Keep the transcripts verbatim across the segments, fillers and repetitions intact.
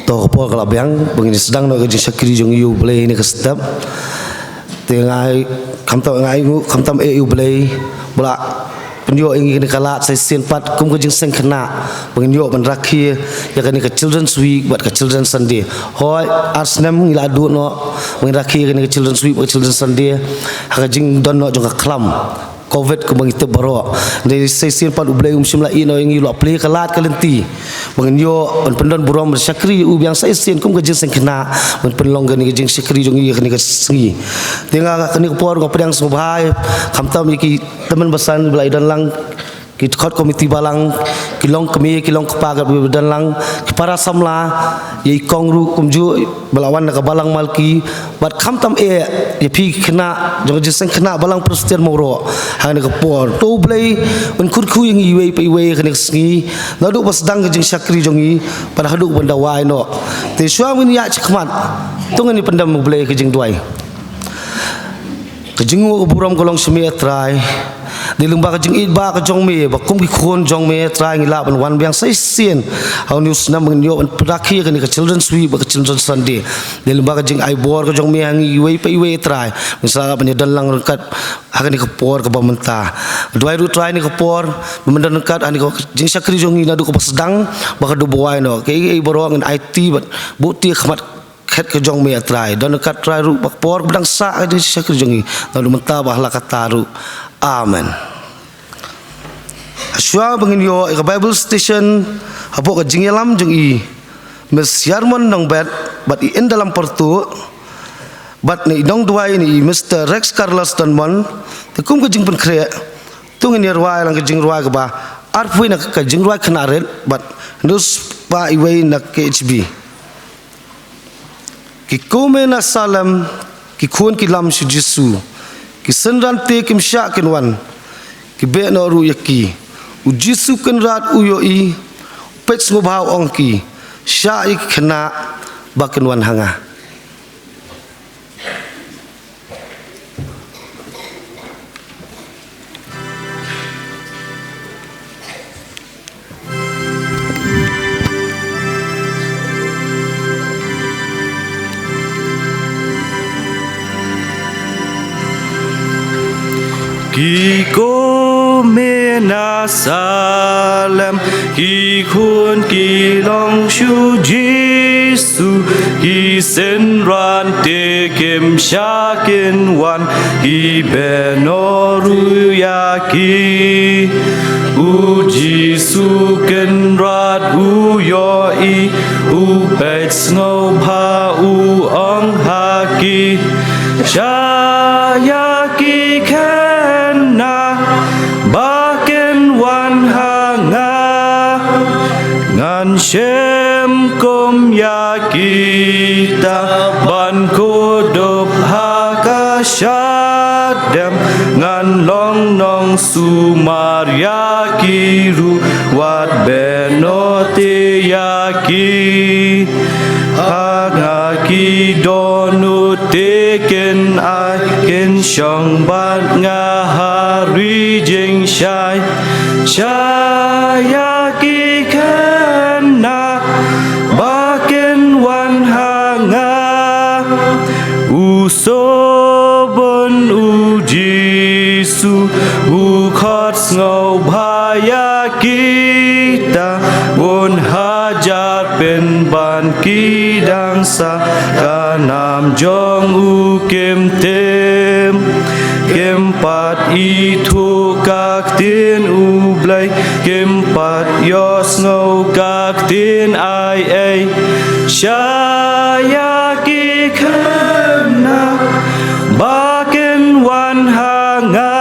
To ka por ka la biang ba ngin sdang noh ka jingshakri jong ngi ïa U Blei ha kane ka step. Te nga ai, khamtam nga ai nguh, khamtam eh ïa U Blei ba la pynïoh ïa ngi kane ka lad sa shisien pat kum ka jingseng khynnah ba ngin ïoh ban rakhe ïa kane ka Children's Week bad ka Children's Sunday. Hooid, ar snem ngi la duh noh ba ngin rakhe ïa kane ka Children's Week bad ka Children's Sunday ha ka jingdon noh jong ka khlam covid kumba ngi tip baroh. Dei sa shisien pat U Blei um shym la ïehnoh ïa ngi, u la plie ka lad ka lynti ba ngin ïoh ban pyndon burom ban shakri ïa u biang sa shisien kum ka jingseng khynnah ban pynlong kane ka jingshakri jong ngi ha kane ka sngi. Te nga ha kane ka por nga pdiang sngewbha khamtam ïa ki tymmen basan ba la ïadon lang, ki dkhot komiti balang, ki longkmie ki longkpa kiba don lang, ki para samla, ïa i kong ruh kumjuh ba la wan na ka balang Malki, bad khamtam eh ïa phi ki khynnah jong ka jingseng khynnah Balang Presbyterian Mawroh ha kane ka por. To U Blei un kyrkhu ïa ngi iwei pa iwei ha kane ka sngi naduh ba sdang ka jingshakri jong ngi bad haduh ban da wai noh. Te shuwa ngin ïaid shakhmat, to ngin ïa pyndem U Blei ha ka jingduwai. Ka jingnguh ka burom ka long sha me, A Trai. Dei lyngba ka jingïeit ba ka jong me ba kum ki khun jong me, A Trai, ngi lah ban wan biang sa shisien ha une u snem ba ngin ïoh ban rakhe ïa kane ka Children's Week bad ka Children's Sunday. Dei lyngba ka jingai bor ka jong me ha ngi iwei pa iwei, A Trai, ngin sa lah ban ïadon lang ryngkat ha kane ka por kaba mynta. Duwai ruh, Trai, ha kane ka por ba men don ryngkat ha kane ka jingshakri jong ngi naduh kaba sdang bad haduh ba wai noh. Kaei kaei baroh ngin aiti bad buh ti ha khmat khet ka jong me, A Trai. Don ryngkat, Trai, ruh ba ka por ba dang sah ka jingshakri jong ngi naduh mynta bad ha la katta ruh. Amen. Shuwa ba ngin ïoh ïa ka Bible station hapoh ka jingïalam jong i Miss Yarmon Nongbet bad i Indalam Pyrtuh bad na i nongduwai na i Mister Rex Carlos Donmon, te kum ka jingpynkhreh, to ngin ïa rwai lang ka jingrwai kaba arphew na ka jingrwai khynnah rit bad nus ba iwei na K H B. Ki kmie na Salem ki khun ki lam sha u Jisu, ki synran te kim shah kin wan, ki beh noh ruh ïa ki. U Jisu Kynrad u ïohi, u peit sngewbha, u ong ïa ki, shah ïa ki khynnah ba kin wan ha nga. Ki kmie na Salem ki khun ki long sha u Jisu, ki synran te kim shah kin wan, ki beh noh ruh ïa ki. U Jisu Kynrad u ïohi, u peit sngewbha, u ong ha ki, shah ïa ki khynnah ba kin wan ha nga. Ngan shim kum ïa kita ban kdup ha ka shadem, ngan long nongsumar ïa ki ruh, wat beh noh te ïa ki. Ha nga ki dohnud te kin ai, kin shong bad nga ha ri jingshai. Shah ïa ki khynnah ba kin wan ha nga. U Soh bun u Jisu u khot sngewbha ïa kita, bun hajar pynban ki dang sah ka nam jong u kim tim. Kim pat ithuh ka ktien U Blei, kim pat ïohsngew ka ktien ai ei. Shah ïa ki khynnah ba kin wan ha nga.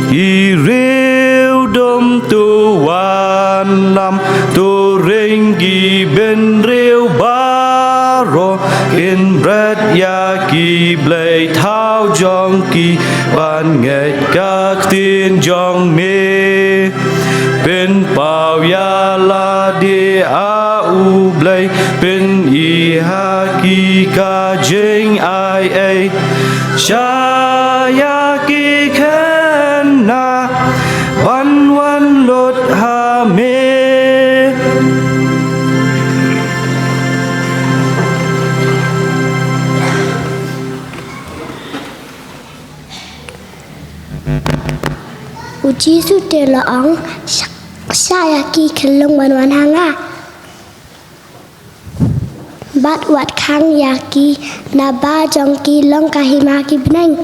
Ki riewdum to wan lam, to ring ki bynriew baroh, kin bret ïa ki blei thaw jong ki ban ngeit ka ktien jong me. Pynpaw ïa lade, A U Blei, pyni ha ki ka jingai ei. Shah ïa ki khynnah ban wan lut ha me. Jisu te la ong, "Shah, shah ïa ki khyllung ban wan ha nga, bad wat khang ïa ki, naba jong ki long ka hima ki bneng."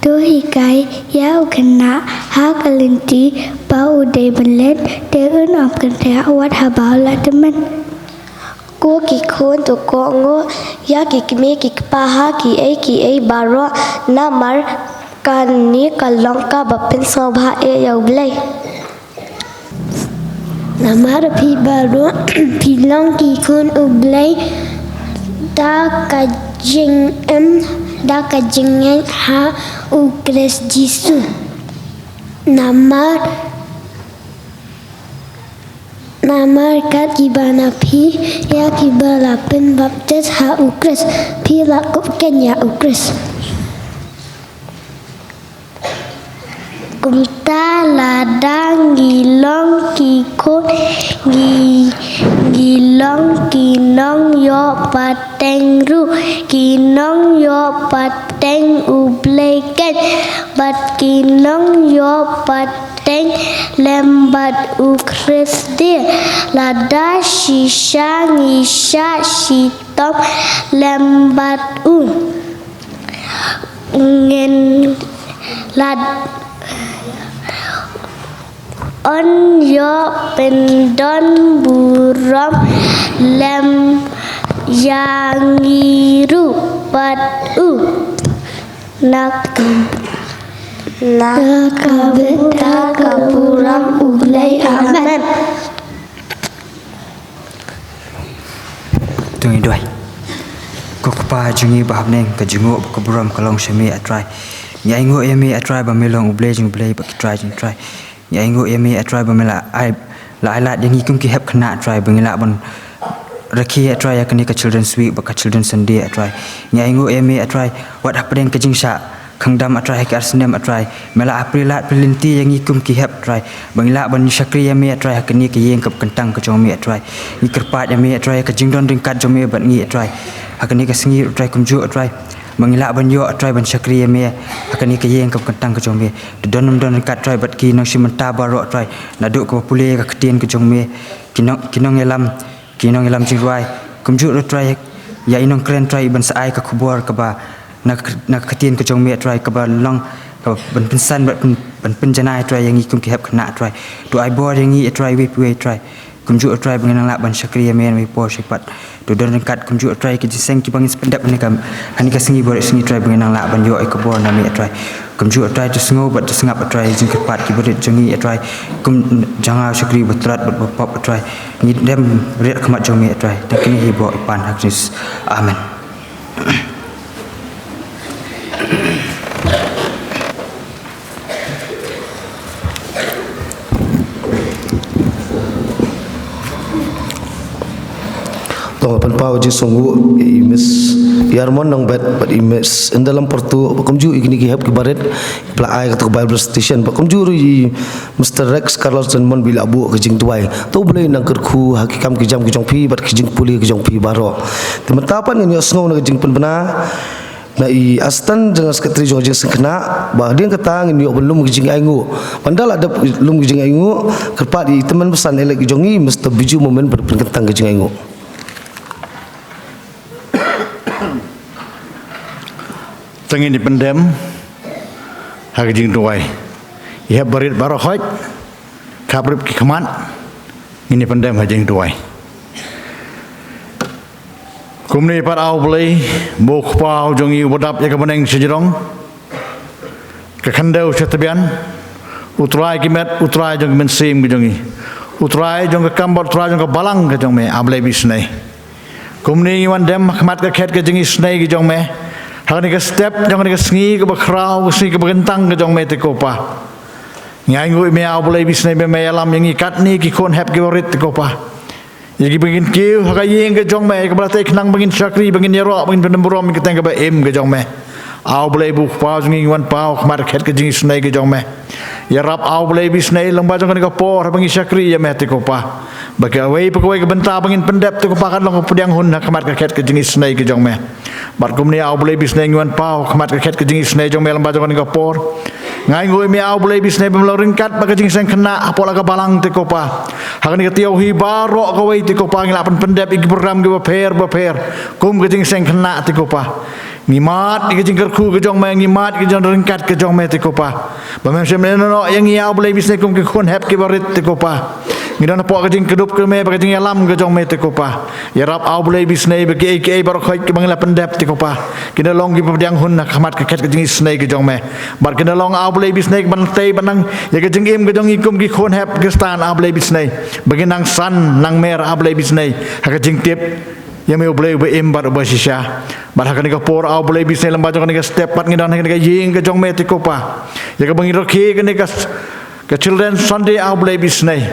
To hikai ïa u khynnah ha ka lynti ba u dei ban leit, te un ym kynthah wat haba u la tymmen. Ko ki khun, to kohnguh ïa ki kmie ki kpa ha kiei kiei baroh, namar kane ka long kaba pynsngewbha eh ïa U Blei. Namar phi baroh phi long ki khun U Blei da ka jingim, da ka jingngeit ha U Khrist Jisu. Namar, namar kat kiba na phi, ïa kiba la pynbaptis ha U Khrist, phi la kup khein ïa U Khrist. Kumta lada ngi long ki khun, ngi, ngi long ki nongïoh pateng ruh, ki nongïoh pateng U Blei khein, bad ki nongïoh pateng lem bad U Khrist. Lada shisha ngi shah shitom lem bad u, ngin lad, yn ïoh pyndon burom lem ïa ngi ruh bad u. Na ka, na ka bynta ka burom U Blei. Amen. To ngin duwai. Ko Kpa jong ngi ba ha bneng, ka jingnguh bad ka burom ka long sha me, A Trai. Ngi ainguh ïa me, A Trai, ba me long U Blei jong u Blei bad ki trai jong ki trai. Ngi ainguh ïa me, A Trai, ba me la ai, la ai lad ïa ngi kum ki hep khynnah, A Trai, ba ngi lah ban rakhe, A Trai, ïa kane ka Children's Week bad ka Children's Sunday, A Trai. Ngi ainguh ïa me, A Trai, wat hapdeng ka jingshah khang dam, A Trai, ha ki ar snem, A Trai, me la ai plie lad plie lynti ïa ngi kum ki hep, A Trai, ba ngi lah ban shakri ïa me, A Trai, ha kane ka ïing kaba kyntang ka jong me, A Trai. Ngi kyrpad ïa me, A Trai, ka jingdon ryngkat jong me bad ngi, A Trai, ha kane ka sngi, A Trai, kumjuh, A Trai, ba ngi lah ban ïoh, A Trai, ban shakri ïa me ha kane ka ïing kaba kyntang ka jong me. To don, ym don ryngkat, A Trai, bad ki nongshim bynta baroh, A Trai, naduh kiba pule ka ktien ka jong me, ki nong, ki nongïalam, ki nongïalam jingrwai, kumjuh ruh, A Trai, ïa i nongkren, A Trai, ban sa ai ka khubor kaba na ka, na ka ktien ka jong me, A Trai, kaba long kaba ban pynsan bad pyn, ban pynjanai, A Trai, ïa ngi kum ki hep khynnah, A Trai. To ai bor ïa ngi, A Trai, iwei pa iwei, A Trai. Kumjuh, A Trai, ba ngin nang lah ban shakri ïa me na iwei por sha iwei pat. To don ryngkat kumjuh, A Trai, ki jingïaseng kiba ngin sa pyndep ha kane ka, ha kane ka sngi baroh sngi, A Trai, ba ngin nang lah ban ïoh ïa ka bor na me, A Trai. Kumjuh, A Trai, to sngew bad to sngap, A Trai, ïa ki jingkyrpad kiba rit jong ngi, A Trai. Kum jong nga u shakri ba tlot bad ba pop, A Trai. Ngi dem rit ha khmat jong me, A Trai. Tang kine hi bad i pan ha Khrist. Amen. To pynpaw jingsngewnguh ïa i Miss Yarmon Nongbet bad i Miss Indalam Pyrtuh, bad kumjuh ïa kine ki hep kiba rit ba la ai kata ka Bible recitation, bad kumjuh ruh ïa i Mister Rex Carlos Denmon ba la buh ka jingduwai. To U Blei un nang kyrkhu ha ki kam ki jam ki jong phi bad ki jingpule ki jong phi baroh. Te mynta pat ngin ïohsngew na ka jingpynbna na i Assistant General Secretary jong ka Jingseng Khynnah, ba hadien kata ngin ïoh ban lum ka jingainguh. Ban da la dep lum ka jingainguh, kyrpad ïa i Tymmen Basan Elect jong ngi, Mister Biju Momin, ban pynkyntang ka jingainguh. Te ngin ïa pyndem ha ka jingduwai. Ïa hep barit baroh, hooid, khapkhrip ki khmat, ngin ïa pyndem ha ka jingduwai. Kumne pat, A U Blei, ba u Kpa jong ngi uba dap ïa ka bneng shajrong, ka khyndew sha tbian, U Trai ki met, U Trai jong ka mynsiem ka jong ngi, U Trai jong ka kam bad U Trai jong ka balang ka jong me, A Blei ba isynei. Kumne ngi wan dem ha khmat ka khet ka jingisynei ka jong me ha kane ka step jong kane ka sngi kaba khraw, ka sngi kaba kyntang ka jong me, te ko Pa. Ngi ainguh ïa me, A U Blei ba isynei, ba me ïalam ïa ngi katne ki khun hep kiba rit, te ko Pa. Ïa kiba ngin kiew ha ka ïing ka jong me, ïa kaba la tei khnang ba ngin shakri, ba ngin ïaroh, ba ngin pyndem burom ïa ka kyrteng kaba im ka jong me. A U Blei ba u Kpa jong ngi, ngi wan paw ha khmat ka khet ka jingisynei ka jong me. Ïarap, A U Blei ba isynei, lyngba jong kane ka por haba ngi shakri ïa me, te ko Pa, ba kawei pa kawei ka bynta ba ngin pyndep, te ko Pa, kan long ka pdiang hun ha khmat ka khet ka jingisynei ka jong me. Bad kumne, A U Blei Bisnei, ngi wan paw ha khmat ka khet ka jingisynei jong me lyngba jong kane ka por. Nga ainguh ïa me, A U Blei Bisnei, ba me long ryngkat bad ka jingseng khynnah hapoh la ka balang, te ko Pa. Ha kane ka taïew hi baroh kawei, te ko Pa, ngi la pynpyndep ïa ki program kiba pher bapher kum ka jingseng khynnah, te ko Pa. Ngi mad ïa ka jingkyrkhu ka jong me, ngi mad ïa ka jingryngkat ka jong me, te ko Pa. Ba mem shym ïehnoh ïa ngi, A U Blei Bisnei, kum ki khun hep kiba rit, te ko Pa. Ngi don hapoh ka jingkdup ka me bad ka jingïalam ka jong me, te ko Pa. Ïarap, A U Blei Bisnei, ba kiei kiei baroh khoit kiba ngi la pyndep, te ko Pa, kin da long kiba pdiang hun ha khmat ka khet ka jingisynei ka jong me. Bad kin da long, A U Blei Bisnei, ban tei ban nang ïa ka jingim ka jong ngi kum ki khun hep Khristan, A U Blei Bisnei, ba ngin nang san nang mer, A U Blei Bisnei, ha ka jingtip ïa me, U Blei uba im bad uba shisha. Bad ha kane ka por, A U Blei Bisnei, lyngba jong kane ka step pat ngi don ha kane ka ïing ka jong me, te ko Pa, ïa kaba ngi rakhe kane ka, ka Children's Sunday, A U Blei Bisnei,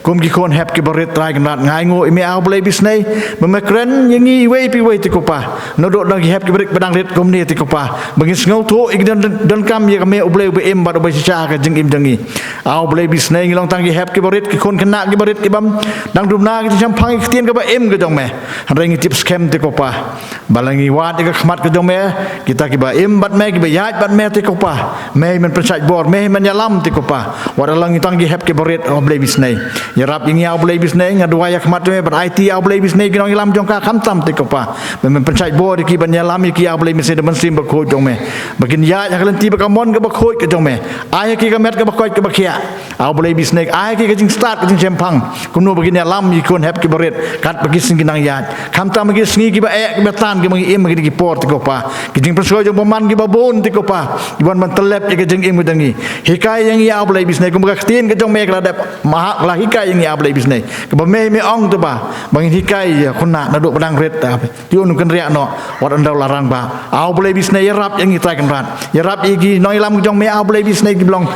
kum ki khun hep kiba rit, Trai Kynrad. Nga ainguh ïa me, A U Blei Bisnei, ba me kren ïa ngi iwei pa iwei, te ko Pa. Naduh don ki hep kiba rit, ba dang rit kumne, te ko Pa, ba ngin sngewthuh ïa ka don, donkam ïa ka me, U Blei uba im bad uba shisha ha ka jingim jong ngi. A U Blei Bisnei, ngi long tang ki hep kiba rit, ki khun khynnah kiba rit, kibym dang duna ka jingshemphang ïa ka ktien kaba im ka jong me. Hynrei ngi tip skhem, te ko Pa, ba la ngi wad ïa ka khmat ka jong me, kita kiba im bad me, kiba ïaid bad me, te ko Pa, me hi men pynshait bor, me hi men ïalam, te ko Pa. Wat la ngi tang ki hep kiba rit, A U Blei Bisnei. Ïarap ïa ngi, A U Blei Bisnei, nga duwai ha khmat jong me ban aiti, A U Blei Bisnei, ki nongïalam jong ka khamtam, te ko Pa, ba men pynshait bor ïa ki, ban ïalam ïa ki, A U Blei Bisnei, da U Mynsiem Bakhuid jong me, ba kin ïaid ha ka lynti bad ka mon kaba khuid ka jong me. Ai ha ki ka met kaba koit kaba khiah, A U Blei Bisnei, ai ha ki ka jingstad ka jingshemphang, kumno ba kin ïalam ïa ki khun hep kiba rit katba ki sngi ki nang ïaid. Khamtam ha ki sngi kiba eh kiba tan kiba ngi im ha kine ki por, te ko Pa, ki jingpynshoi jong bymman kiba bun, te ko Pa, ki wan ban tyllep ïa ka jingim ka jong ngi. Hikai ïa ngi, A U Blei Bisnei, kumba ka ktien ka jong me ka la dep, ma ha ka la hikai ïa ngi, A U Blei Bisnei, kaba me, me ong, te ba, ba ngin hikai ïa khynnah naduh ba dang rit, te Te un kynriah noh wat ynda u la rangbah. A U Blei Bisnei, ïarap ïa ngi, Trai Kynrad. Ïarap ïa ki nongïalam ka jong me, A U Blei Bisnei, kiba long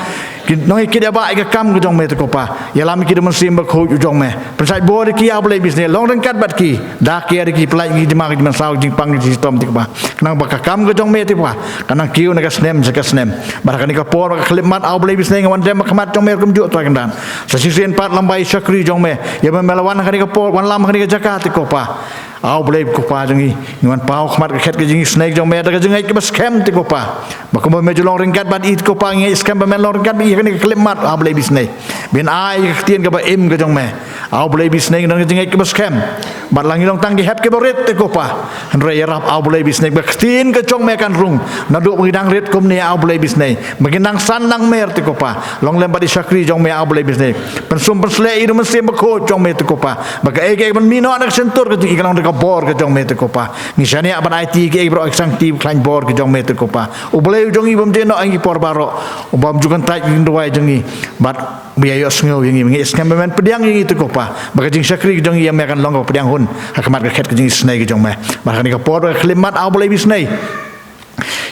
ki nongïakit ïa ba ïa ka kam ka jong me, te ko Pa. Ïalam ïa ki da U Mynsiem Bakhuid u jong me. Pynshait bor ïa ki, A U Blei Bisnei, long ryngkat bad ki. Da kiar ïa ki, pyllait ïa ki jingma ka jingmynsaw, jingpang ka jingshitom, te ko Pa. Khnang ba ka kam ka jong me, te ko Pa, kan nang kiew na ka snem sha ka snem. Bad ha kane ka por bad ka khyllipmat, A U Blei Bisnei, nga wan dem ha khmat jong me kumjuh, Trai Kynrad. Sa shisien pat lyngba i shakri jong me, ïa ba me la wan ha kane ka por, wan lam ha kane ka jaka, te ko Pa. A U Blei ko Pa jong ngi, ngi wan paw khmat ka khet ka jingisnei jong me da ka jingngeit kaba skhem, te ko Pa. Ba kumba me ju long ryngkat bad i, te ko Pa, ngi ngeit skhem ba men long ryngkat bad i ha kane ka khyllipmat, A U Blei Bisnei. Ban ai ka ktien kaba im ka jong me, A U Blei Bisnei, ngi don ka jingngeit kaba skhem. Bad la ngi long tang ki hep kiba rit, te ko Pa, hynrei ïarap, A U Blei Bisnei, ba ka ktien ka jong me kan rung naduh ba ngi dang rit kumne, A U Blei Bisnei, ba ngin nang san nang mer, te ko Pa. Long lem bad i shakri jong me, A U Blei Bisnei. Pynsum pynshlei ïa i da U Mynsiem Bakhuid jong me, te ko Pa, ba kaei kaei ban mih noh na ka shyntur ka jong i kan long da ka bor ka jong me, te ko Pa. Ngi shaniah ban aiti ïa kiei baroh ki sangti ba khlaiñ bor ka jong me, te ko Pa. U Blei u jong ngi bym ju ïehnoh ïa ngi por baroh, u bym ju kyntait ïa ki jingduwai jong ngi, bad ba ïa ïohsngew ïa ngi, ngi ngeit skhem ba men pdiang ïa ngi, te ko Pa, ba ka jingshakri ka jong ngi ïa me kan long kaba pdiang hun ha khmat ka khet ka jingisnei ka jong me. Bad ha kane ka por bad ka khyllipmat, A U Blei Bisnei,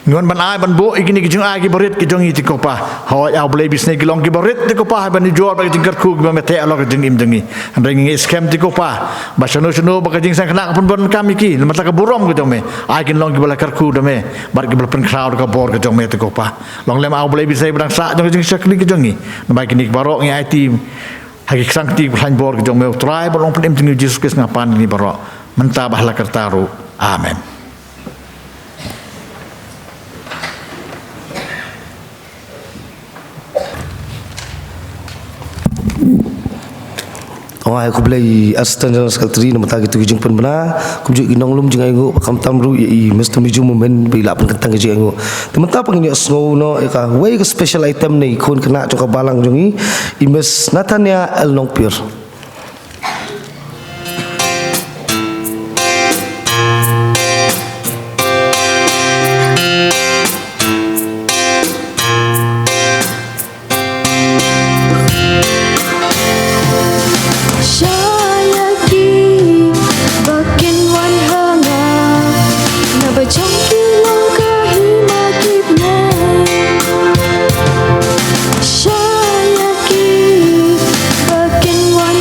ngi wan ban ai ban buh ïa kine ki jingai kiba rit ki jong ngi, te ko Pa. Hooid, A U Blei Bisnei, ki long kiba rit, te ko Pa, haba ngi ïujor bad ka jingkyrkhu kaba me teh halor ka jingim jong ngi. Hynrei ngi ngeit skhem, te ko Pa, ba shano shano ba ka jingseng khynnah ka pynbun kam ïa ki, namar ka burom ka jong me, ai kin long kiba la kyrkhu da me, bad kiba la pynkhraw da ka bor ka jong me, te ko Pa. Long lem, A U Blei Bisnei, ba dang sah jong ka jingshakri ka jong ngi. Namar kine baroh ngi aiti ha ki sangti ba khlaiñ bor ka jong me, U Trai bad U Nongpynim jong ngi U Jisu Khrist, nga pan ïa kine baroh mynta bad ha la karta ruh. Amen. Ong ai khublei Assistant General Secretary na ka bynta kito ki jingpynbna, kumjuh ki nonglum jingainguh, bad khamtam ruh ïa i Mister Mijum Momin ba i la pynkyntang ki jingainguh. Te mynta pat ngin ïohsngew noh ïa kawei ka special item na i khun khynnah jong ka balang jong ngi, i Miss Nathania L Nongpir. Shah ïa ki ba kin wan ha nga, naba jong ki long ka hima ki bneng. Shah ïa ki ba kin wan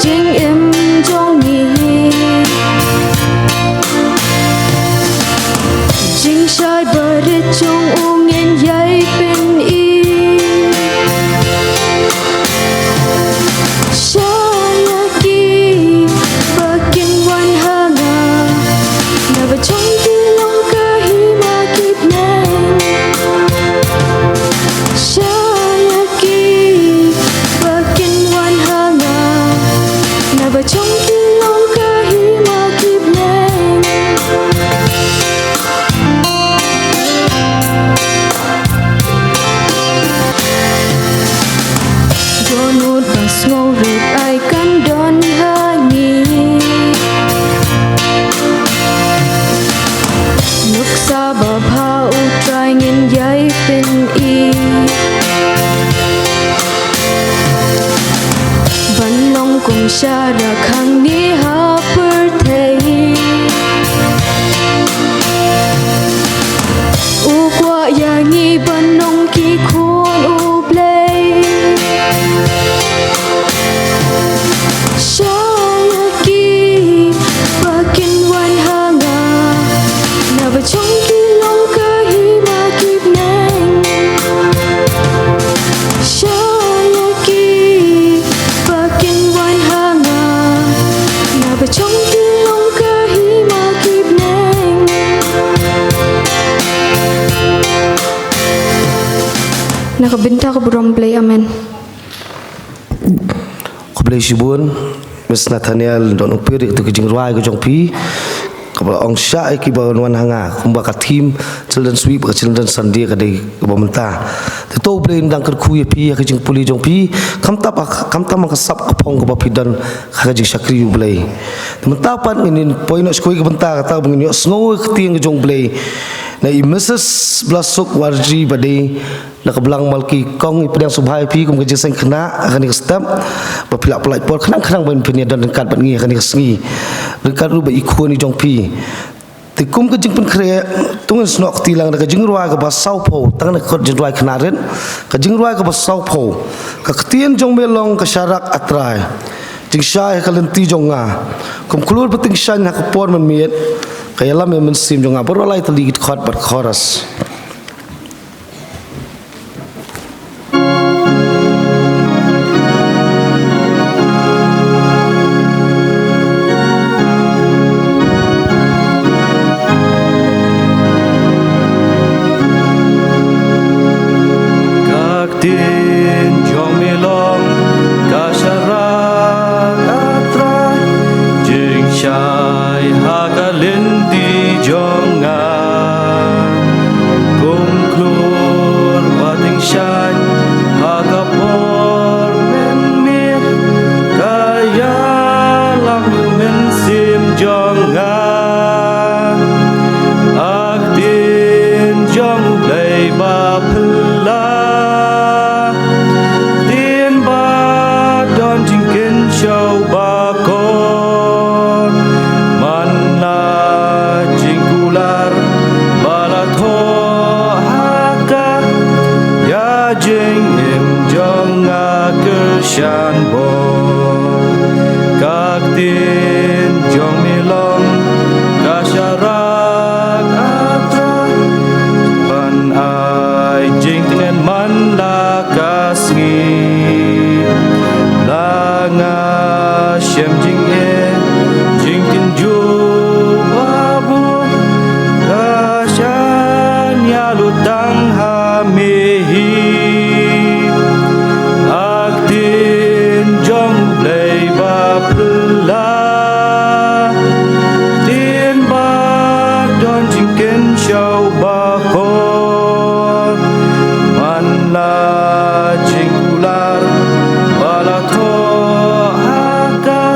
Jingim jong ngi, jingshai barit jong u ngin ïai pyni. Shah ïa ki ba kin wan ha nga, naba jong ki long ka hima ki bneng. Shah ïa ki ba kin wan ha nga, naba jong ki long ka hima ki bneng. Dohnud ba sngewrit ai kan don ha ngi. Nuksa babha U Trai ngin ïai pyni. Ban long kum sharak hangne ha pyrthei. U kwah ïa ngi ban long ki khun U Blei. Shah ïa ki ba kin wan ha nga, naba jong ki long ka hima ki bneng. Shah ïa ki ba kin wan ha nga, naba jong ki long ka hima ki bneng. Na ka bynta ka burom Blei, amen. Khublei shibun, Miss Nathaniel Dohnud Pyrshah, ïa katu ka jingrwai ka jong phi kaba ong shah ïa ki ba wan ha nga, kumba ka theme Children's Week bad ka Children's Sunday ka dei kaba mynta. Te to U Blei un dang kyrkhu ïa phi ha ka jingpule jong phi, khamtam, khamtam ha ka sap ka phong kaba phi don ha ka jingshakri U Blei. Te mynta pat ngin ïa poi noh sha kawei ka bynta kata ba ngin ïohsngew ïa ka ktien ka jong U Blei na i Missus Blasuk Warji ba dei na ka Blang Malki. Kong, ngi pdiang sngewbha ïa phi kum ka jingïaseng khynnah ha kane ka step, ba phi lah pyllait por khnang khnang ban phin ïadon ryngkat bad ngi ha kane ka sngi, ryngkat ruh bad i khun i jong phi. Te kum ka jingpynkhreh, to ngin snoh kti lang da ka jingrwai kaba sawphew, tang na ka kot jingrwai khynnah rit, ka jingrwai kaba sawphew. Ka ktien jong me long ka sharak, A Trai. Jingshai ha ka lynti jong nga, kum klur ba tyngshaiñ ha ka por mynmiet. Ka ïalam ïa ka mynsiem jong nga. Baroh lai tylli ki dkhot bad chorus. Ka ktien jong me long ka sharak, A Trai, jingshai ha ka lynti jong nga. Kum klur ba tyngshaiñ ha ka por mynmiet, ka ïalam ïa ka mynsiem jong nga. A ktien jong U Blei ba phylla, ktien ba don jingkynshew ba kor. Man la jingkular ba la thoh ha ka, ïa jingim jong nga kyrshan bor. Ka ktien jong me long ka sharak, A Trai, ban ai jingtngen man la ka sngi. La nga shem jingeh, jingtynjuh ba bun, ka shaniah lut tang ha me hi. A ktien jong U Blei ba phylla, ktien ba don jingkynshew ba kor. Man la jingkular ba la thoh ha ka,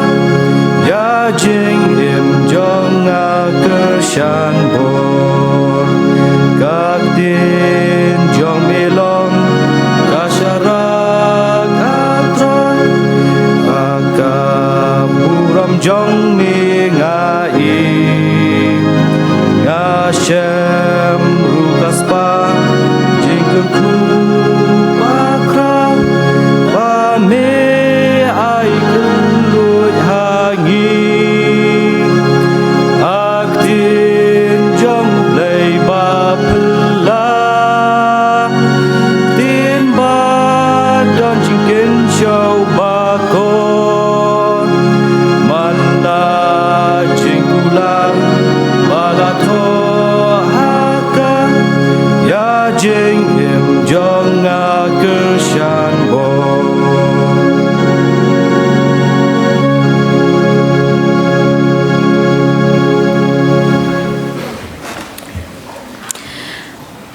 ïa jingim jong nga kyrshan bor. Ka ktien jong me long ka sharak, A Trai, ha ka burom jong me nga i. Nga shem ruh ka spah jingkyrkhu bakhraw ba me ai kylluid.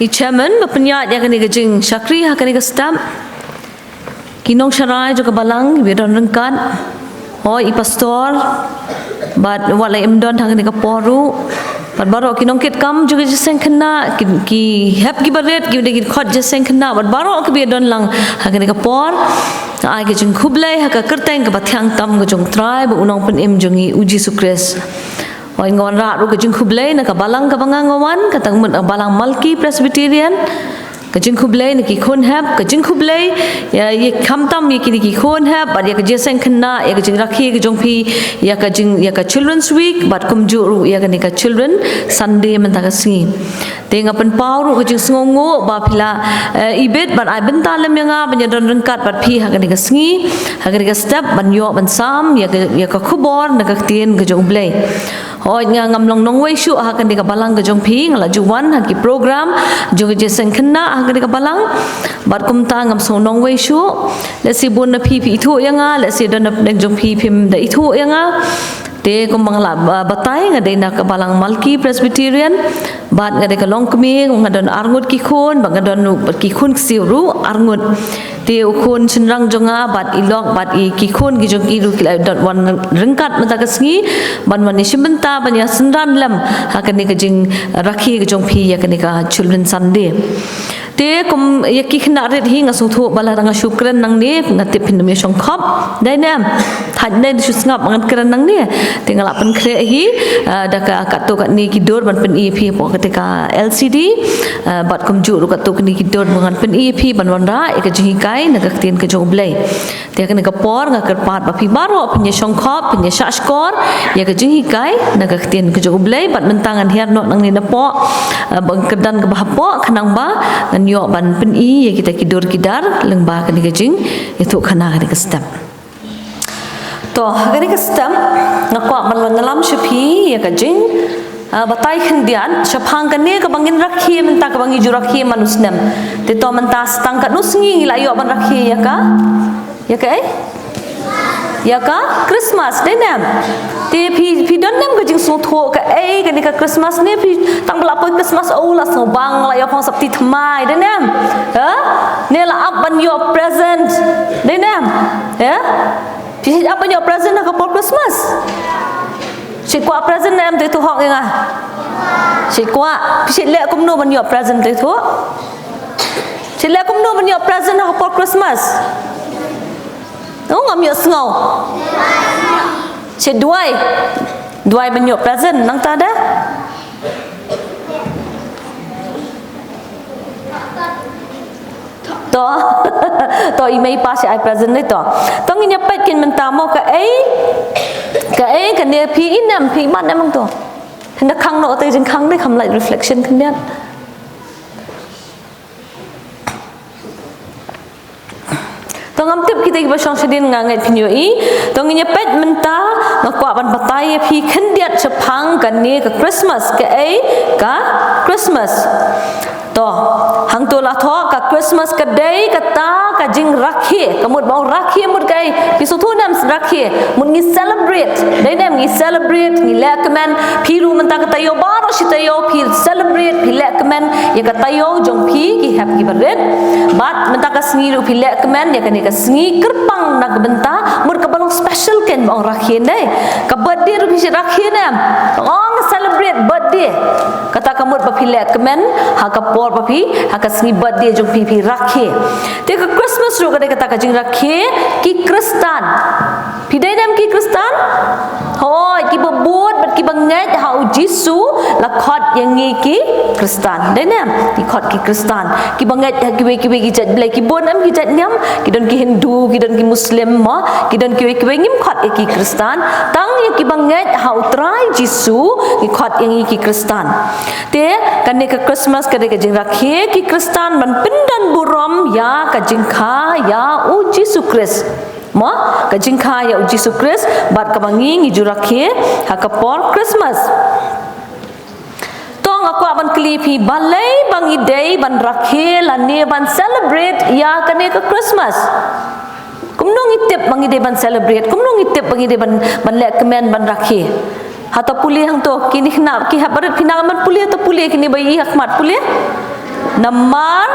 I chairman ba pynïaid ïa kane ka jingshakri ha kane ka step. Ki nongsharai jong ka balang, ki ba don ryngkat. Hoi i pastor. Bad wat la im don ha kane ka por ruh. Bad baroh ki nongkitkam jong ka jingïaseng khynnah, ki, ki hep ki barit, ki ba dei ki khot jingïaseng khynnah, bad baroh ki ba don lang ha kane ka por. Ai ka jingkhublei ha ka kyrteng kaba thiang tam ka jong U Trai bad U Nongpynim jong ngi U Jisu Khrist. Hoi nga wanrah ruh ka jingkhublei na ka balang kaba nga nga wan, kata ka mut ka balang Malki Presbyterian. Ka jingkhublei na ki khun hep, ka jingkhublei ïa, ïa khamtam ïa kine ki khun hep, bad ïa ka jingïaseng khynnah, ïa ka jingrakhe ka jong phi ïa ka jing, ïa ka Children's Week, bad kumjuh ruh ïa kane ka Children Sunday mynta ka sngi. Te nga pynpaw ruh ka jingsngewnguh ba phi la, eh, ibit bad ai bynta lem ïa nga ban ïadon ryngkat bad phi ha kane ka sngi, ha kane ka step ban ïoh ban sam ïa ka, ïa ka khubor na ka ktien ka jong U Blei. Hoi nga ngam long nongwei shuh ha kane ka balang ka jong phi, nga la ju wan ha ki program jong ka jingïaseng khynnah ha kane ka balang. Bad kumta ngam sngew nongwei shuh. Lehse bun na phi phi ithuh ïa nga, lehse don na pdeng jong phi phim da ithuh ïa nga. Te kumba nga la, ah, batai, nga dei na ka balang Malki Presbyterian, bad nga dei ka longkmie, nga don arngut ki khun, bad nga don ruh, bad ki khun ksiew ruh arngut. Te u khun shynrang jong nga, bad i lok, bad i ki khun ki jong ki ruh ki la dot wan ryngkat mynta ka sngi, ban wan ïashim bynta, ban ïasynran lem ha kane ka jingrakhe ka jong phi ïa kane ka Children Sunday. Te kum ïa ki khynnah rit hi nga sngewthuh ba lada nga shu kren nangne, nga tip phin ym ïashongkhop. Dei ne em? Thait ne da shu sngap ba ngan kren nangne. Te nga la pynkhreh hi, ah, da ka katto katne ki dur ban pyni ïa phi hapoh kata ka L C D, ah, bad kumjuh ruh katto katne ki dur ba ngan pyni ïa phi ban wanrah ïa ka jinghikai na ka ktien ka jong U Blei. Te ha kane ka por nga kyrpad ba phi baroh phin ïashongkhop, phin ïashah shkor ïa ka jinghikai na ka ktien ka jong U Blei, bad mynta ngan hiar noh nangne napoh, eh, ba ka dang kaba hapoh, khnang ba ngan ïoh ban pyni ïa kita ki dur ki dar lyngba kane ka jingïathuhkhana kane ka step. To, ha kane ka step nga kwah ban wan ïalam sha phi ïa ka jing, eh, batai khyndiat shaphang kane kaba ngin rakhe mynta, kaba ngi ju rakhe man u snem. Te to mynta sa tang katno sngi ngi la ïoh ban rakhe ïa ka Ïa kaei? Ïa ka Christmas, dei ne em? Te phi, phi don ne em ka jingsngewthuh kaei kane ka Christmas ne phi tang ba la poi Christmas, oh, la sngew bang, la ïoh phong sopti thymmai, dei ne em? Ha? Ne la ap ban ïoh present, dei ne em? Ha? Phi ap ban ïoh present ha ka por Christmas? Shi kwah present ne em, te to hok ïa nga. Shi kwah, phi shi leh kumno ban ïoh present, te to. Shi leh kumno ban ïoh present ha ka por Christmas? Oh, ngam ïohsngew. Shi duwai. Duwai ban ïoh present nangta da. To. To i mei i pa shi ai present ne to. To ngin ïa peit kin mynta mo kaei. Kaei kane phi i ne em phi i mat ne em to. Hynda khang noh te jingkhang ne kham lait reflection khyndiat. To ngam tip kita kiba shong shadien, nga ngeit phin ïohi. To ngin ïa peit mynta, nga kwah ban batai ïa phi khyndiat shaphang kane ka Christmas, kaei ka Christmas. To, hangto la thoh ka Christmas ka dei kata ka jingrakhe, ka mut ba ong rakhe mut kaei, phi sngewthuh ne em rakhe, mut ngi celebrate, dei ne em ngi celebrate, ngi leh kmen, phi ruh mynta ka taïew baroh shi taïew phi celebrate, phi leh kmen ïa ka taïew jong phi ki hep ki barit. Bad mynta ka sngi ruh phi leh kmen ïa kane ka sngi kyrpang na ka bynta, mut kaba long special ken ba ong rakhe ne. Ka birthday ruh phi shi rakhe ne em. Ka ong celebrate birthday. Kata ka mut ba phi leh kmen ha ka por ba phi, ha ka sngi birthday jong phi phi rakhe. Te ka Christmas ruh ka dei kata ka jingrakhe ki Khristan. Phi dei ne em ki Khristan? Hooid, kiba bud bad kiba ngeit ha u Jisu la khot ïa ngi ki Khristan. Dei ne em? Ki khot ki Khristan. Kiba ngeit ha kiwei kiwei ki jait blei, ki bun em ki jait niam, ki don ki Hindu, ki don ki Muslim mo, ki don kiwei kiwei, ngim khot ïa ki Khristan. Tang ïa kiba ngeit ha u Trai Jisu ngi khot ïa ngi ki Khristan. Te kane ka Christmas ka dei ka jingrakhe ki Khristan ban pyndon burom ïa ka jingkha ïa u Jisu Khrist. Mo, ka jingkha ïa u Jisu Khrist, bad kaba ngi ngi ju rakhe ha ka por Christmas. To nga kwah ban kylli phi, balei ba ngi dei ban rakhe lane ban celebrate ïa kane ka Christmas? Kumno ngi tip ba ngi dei ban celebrate? Kumno ngi tip ba ngi dei ban, ban leh kmen ban rakhe? Hato pule hangto, kine khynnah ki hap barit phi nang ban pule, to pule kine ba i ha khmat pule. Namar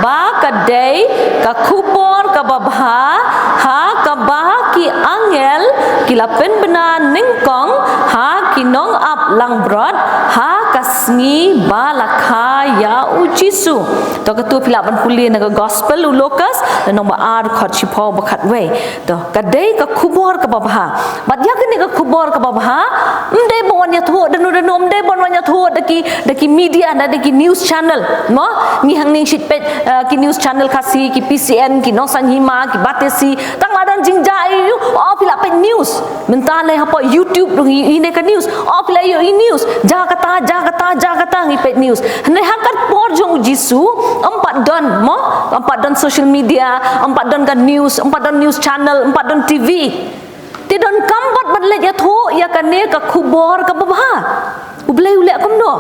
ba ka dei ka khubor kaba bha ha kaba ki angel ki la pynbna nyngkong ha ki nongap langbrot ha ka sngi ba la kha ïa u Jisu. To katu phi lah ban pule na ka gospel u Lukas, na nong ba ar khot shiphew ba khatwei. To, ka dei ka khubor kaba bha. Bad ïa kane ka khubor kaba bha, ym dei ban wan ïathuh da no da no, ym dei ban wan ïathuh da ki, da ki media, da, da ki news channel. Mo, ngi hangne ngi shait peit, eh, ki news channel Khasi, ki P C N, ki Nongsaiñ Hima, ki Batesi, tang la don jingjia ïa u, oh, phi lah peit news. Mynta lei hapoh YouTube ruh ngi ïohi ne ka news. Oh, phi lah ïohi news. Jia kata, jia kata, jia kata ngi peit news. Hynrei ha ka por jong u Jisu, ym pat don, mo, ym pat don social media, ym pat don ka news, ym pat don news channel, ym pat don T V. Te donkam pat ban leit ïathuh ïa kane ka khubor kaba bha. U Blei u leh kumno?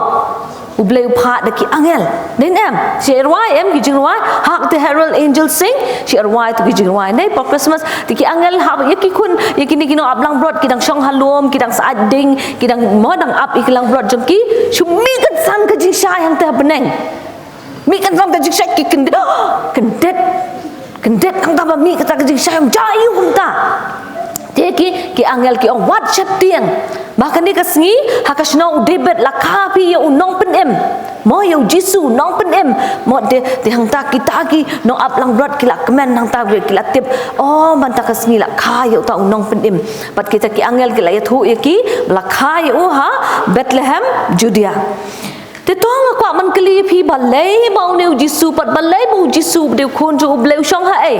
U Blei u phah da ki angel. Dei ne em? Shi rwai em ki jingrwai, hark the herald angels sing, shi rwai to ki jingrwai. Nei, por Christmas, te ki angel hap ïa ki khun, ïa kine ki nongap langbrot, ki dang shong ha lum, ki dang sait ding, ki dang mo dang ap ïa ki langbrot jong ki, shu mih kynsan ka jingshai hangta ha bneng. Mih kynsan ka jingshai ki kyndit, kyndit, kyndit hangta ba mih kata ka jingshai, ym jia ïa u kumta. Te ki, ki angel ki ong wat sheptieng. Ba kane ka sngi, ha ka shnong u David la kha phi ïa u nongpynim. Mo ïa u Jisu u nongpynim. Mo te, te hangta kita ki nongap langbrot ki la kmen hangta ki la tip. Oh, mynta ka sngi la kha ïa uta u nongpynim. Bad kita ki angel ki la ïathuh ïa ki, la kha ïa u ha Bethlehem, Judea. Te to nga kwah ban kylli ïa phi balei ba une u Jisu pat balei ba u Jisu u dei u khun jong u Blei u shong ha ei?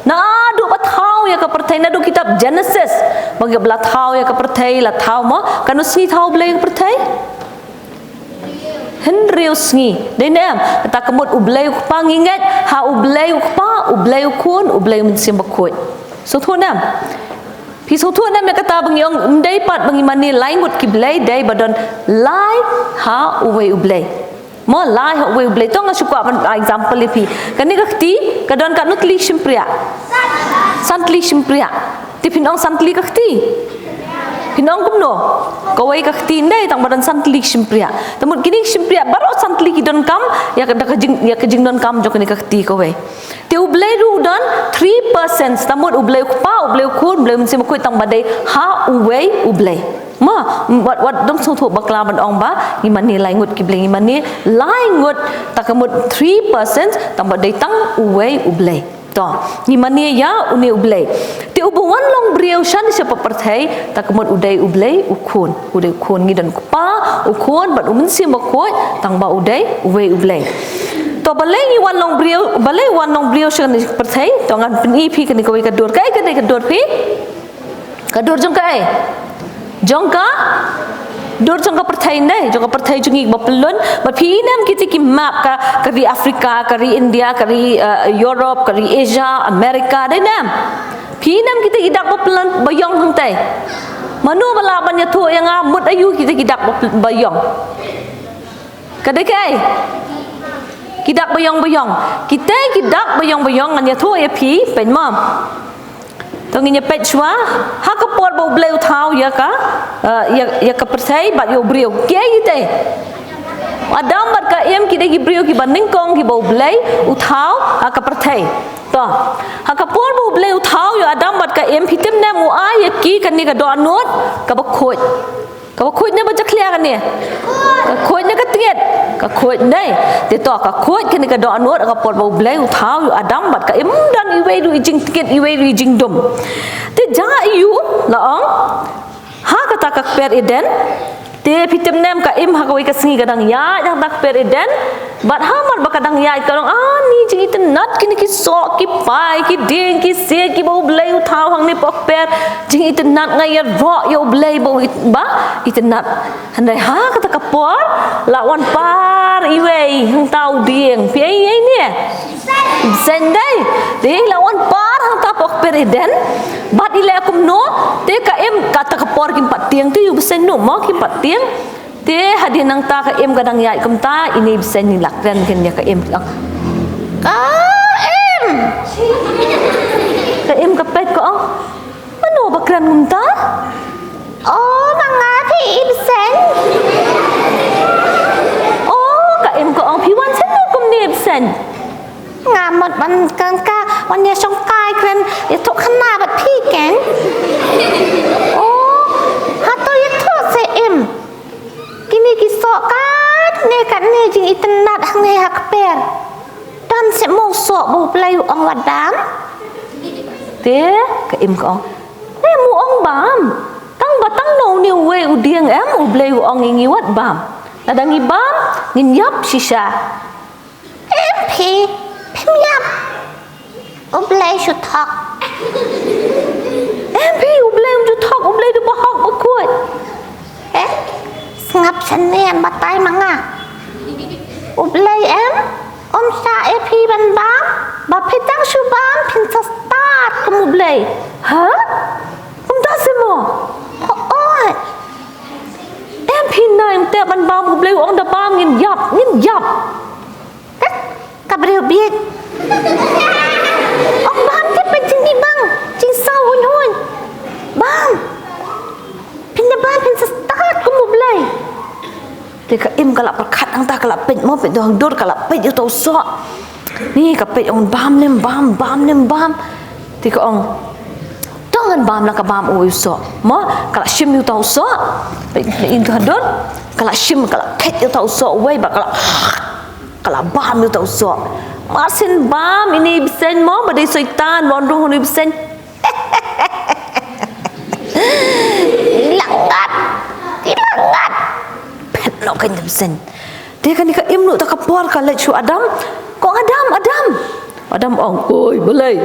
Naduh ba thaw ïa ka pyrthei naduh kitab Genesis. Ba ngi ba la thaw ïa ka pyrthei la thaw mo. Katno sngi thaw u Blei ïa ka pyrthei? Hynriew sngi. Dei ne em? Kata ka mut u Blei u Kpa ngi ngeit ha u Blei u Kpa, u Blei u Khun, u Blei u Mynsiem Bakhuid. Sngewthuh ne em? Phi sngewthuh ne em ïa kata ba ngi ong ym dei pat ba ngi mane lai ngut ki blei dei ba don lai ha uwei u Blei. Mo lai ha uwei u Blei to nga shu kwah ban example ïa phi. Kane ka kti ka don katno tylli shympriah? San tylli shympriah. Te phin ong san tylli ka kti? Phin ong kumno? Kawei ka kti ndei tang ba don san tylli shympriah. Te mut kine shympriah baroh san tylli ki donkam ïa ka da ka jing ïa ka jingdonkam jong kane ka kti kawei. Te u Blei ruh u don three persons, te mut u Blei u Kpa, u Blei u Khun, u Blei u Mynsiem Bakhuid tang ba dei ha uwei u Blei. Ma, wat, wat dang sngewthuh bakla ban ong ba ngi mane lai ngut ki blei, ngi mane lai ngut, te ka mut three persons tang ba dei tang uwei u Blei. To, ngi mane ïa une u Blei. Te uba wan long briew shane sha pyrthei, te ka mut u dei u Blei u Khun, u dei u Khun, ngi don u Kpa, u Khun bad u Mynsiem Bakhuid tang ba u dei uwei u Blei. To balei ngi wan long briew, balei wan long briew sha kane ka pyrthei? To ngan pyni phi kane kawei ka dur. Kaei ka dei ka dur phi? Ka dur jong kaei? Jong ka dur jong ka pyrthei ne, jong ka pyrthei jong ngi ba pyllun. Bad phi ïohi ne em kita ki map ka, ka ri Africa, ka ri India, ka ri, eh, Europe, ka ri Asia, America, dei ne em? Phi ïohi ne em kita ki dak ba pyllun ba ïong hangtai? Mano ba lah ban ïathuh ïa nga mut aïu kita ki dak ba pyl- ba ïong? Ka dei kaei? Ki dak ba ïong ba ïong. Kita ki dak ba ïong ba ïong ngan ïathuh ïa phi, peit mo. To ngin ïa peit shuwa ha ka por ba u Blei u thaw ïa ka, eh, ïa, ïa ka pyrthei bad ïa u briew. Kiei kita? Adam bad ka Im ki dei ki briew kiba nyngkong kiba u Blei u thaw ha ka pyrthei. To ha ka por ba u Blei u thaw ïa Adam bad ka Im phi tip ne em u ai ïa ki kane ka dohnud kaba khuid. Kaba khuid ne ba jakhlia kane? Ka khuid ne ka tngit? Ka khuid ne. Te to ka khuid kane ka dohnud ha ka por ba u Blei u thaw ïa u Adam bad ka Im, ym don iwei ruh i jingtngit iwei ruh i jingdum. Te jia aiu la ong? Ha kata ka kper Eden. Te phi tip ne em ka Im ha kawei ka sngi ka dang ïaid ha kata ka kper Eden. Bad hamar ba ka dang ïaid ka ong ani jingitynnat kine ki soh ki pai ki dieng ki siej kiba u Blei u thaw hangne poh kper. Jingitynnat nga ïaroh ïa u Blei ba u it- ba itynnat. Hynrei ha kata ka por la wan par iwei hangta u dieng. Phi ai ai ne? Bseiñ dei. Te la wan par hangta poh kper Eden. Bad i leh kumno? Te ka Im kata ka por kim pat tieng te ïa u bseiñ nu mo kim pat tieng. Te hadien nangta ka Im ka dang ïaid kumta, ine i bseiñ i la kren kren ïa ka Im. Ka Im! Ka Im ka peit ka ong, mano ba kren kumta? Oh, ma nga phi i bseiñ. Oh, ka Im ka ong phi wan sien kumne i Nga mut ban kang ka, ban ïa shong kai kren, ïathuh khana bad phi keng. Oh, hato ïathuh se im. Kine ki soh katne katne jingitynnad hangne ha kper. Don se mo soh ba U Blei u ong wat bam. Te ka im ka ong, ne mo ong bam. Tang ba tang no une uwei u dieng em, U Blei u ong ïa ngi wat bam. Lada ngi bam, ngin ïap shisha. Em phi, phim ïap. U Blei shu thok. Em phi, U Blei um ju thok, U Blei du ba hok ba khuid. Eh, sngap shane em batai ma nga. U Blei em, um sa e phi ban bam, ba phi tang shu bam, phin sa stad kum U Blei. Ha? Kumta se mo? Hooid. Em phi na em te ban bam, U Blei u ong da bam ngin ïap, ngin ïap. Ka briew bieit. Ong bam te peit jingmih bang, jingsaw huñ huñ. Bam. Phin da bam phin sa stad kum U Blei. Te ka im ka la pyrkhat hangta ka la peit mo peit dong dur ka la peit ïa uta u soh. Ni ka peit ong bam lem bam, bam lem bam. Te ka ong to ngan bam la ka bam u soh. Mo ka la shim ïa uta u soh. Peit peit ïa uta dur. Ka la shim ka la khet ïa uta u soh uwei ba ka la Ka la bam ïa uta u soh. Mar shen bam ine i bseiñ mo ba dei soitan ba wan rung ha ine i bseiñ. Langat. Ki langat. Phet noh ka ine i bseiñ. Te kane ka im noh ta ka por ka leit sha u Adam. Ko Adam, Adam. Adam ong, oi balei.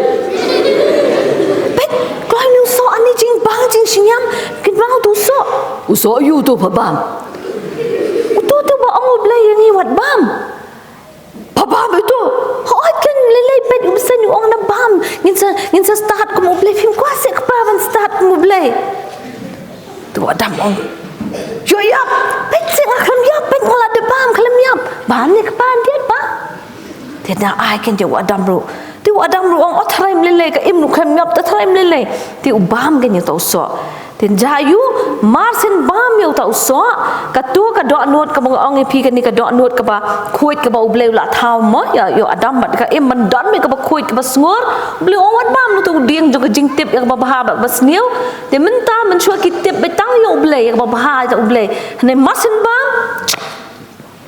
Peit, kloi ine u soh ani jingbang jingsngewsih. Kin bang uta u soh. U soh ïa uto pha bam. Uto uto ba ong U Blei ïa ngi wat bam. Pha bam ïa uto. Hooid kan lei lei peit u bseiñ u ong na bam. Ngin sa ngin sa stad kum U Blei phim kwah se kpa ban stad kum U Blei. Te u Adam ong. Ïoh ïap. Peit se nga khlem ïap peit nga la dep bam khlem ïap. Bam ne kpa diat ba. Te na ai kan ïa u Adam ruh. Te u Adam ruh ong o tharai ym lei lei ka im ruh khlem ïap ta tharai ym lei lei. Te u bam kan ïa uta u soh. Te ïa u mar shen bam ïa uta u soh, kato ka dohnud kaba nga ong ïa phi kane ka dohnud kaba khuid kaba U Blei u la thaw mo ïa ïa u Adam bad ka Im ban don mo ïa kaba khuid kaba sngur. U Blei u ong wat bam uta u dieng jong ka jingtip ïa kaba bha bad kaba sniew. Te mynta mynshuwa ki tip beit tang ïa U Blei ïa kaba bha ïa U Blei. Hynrei mar shen bam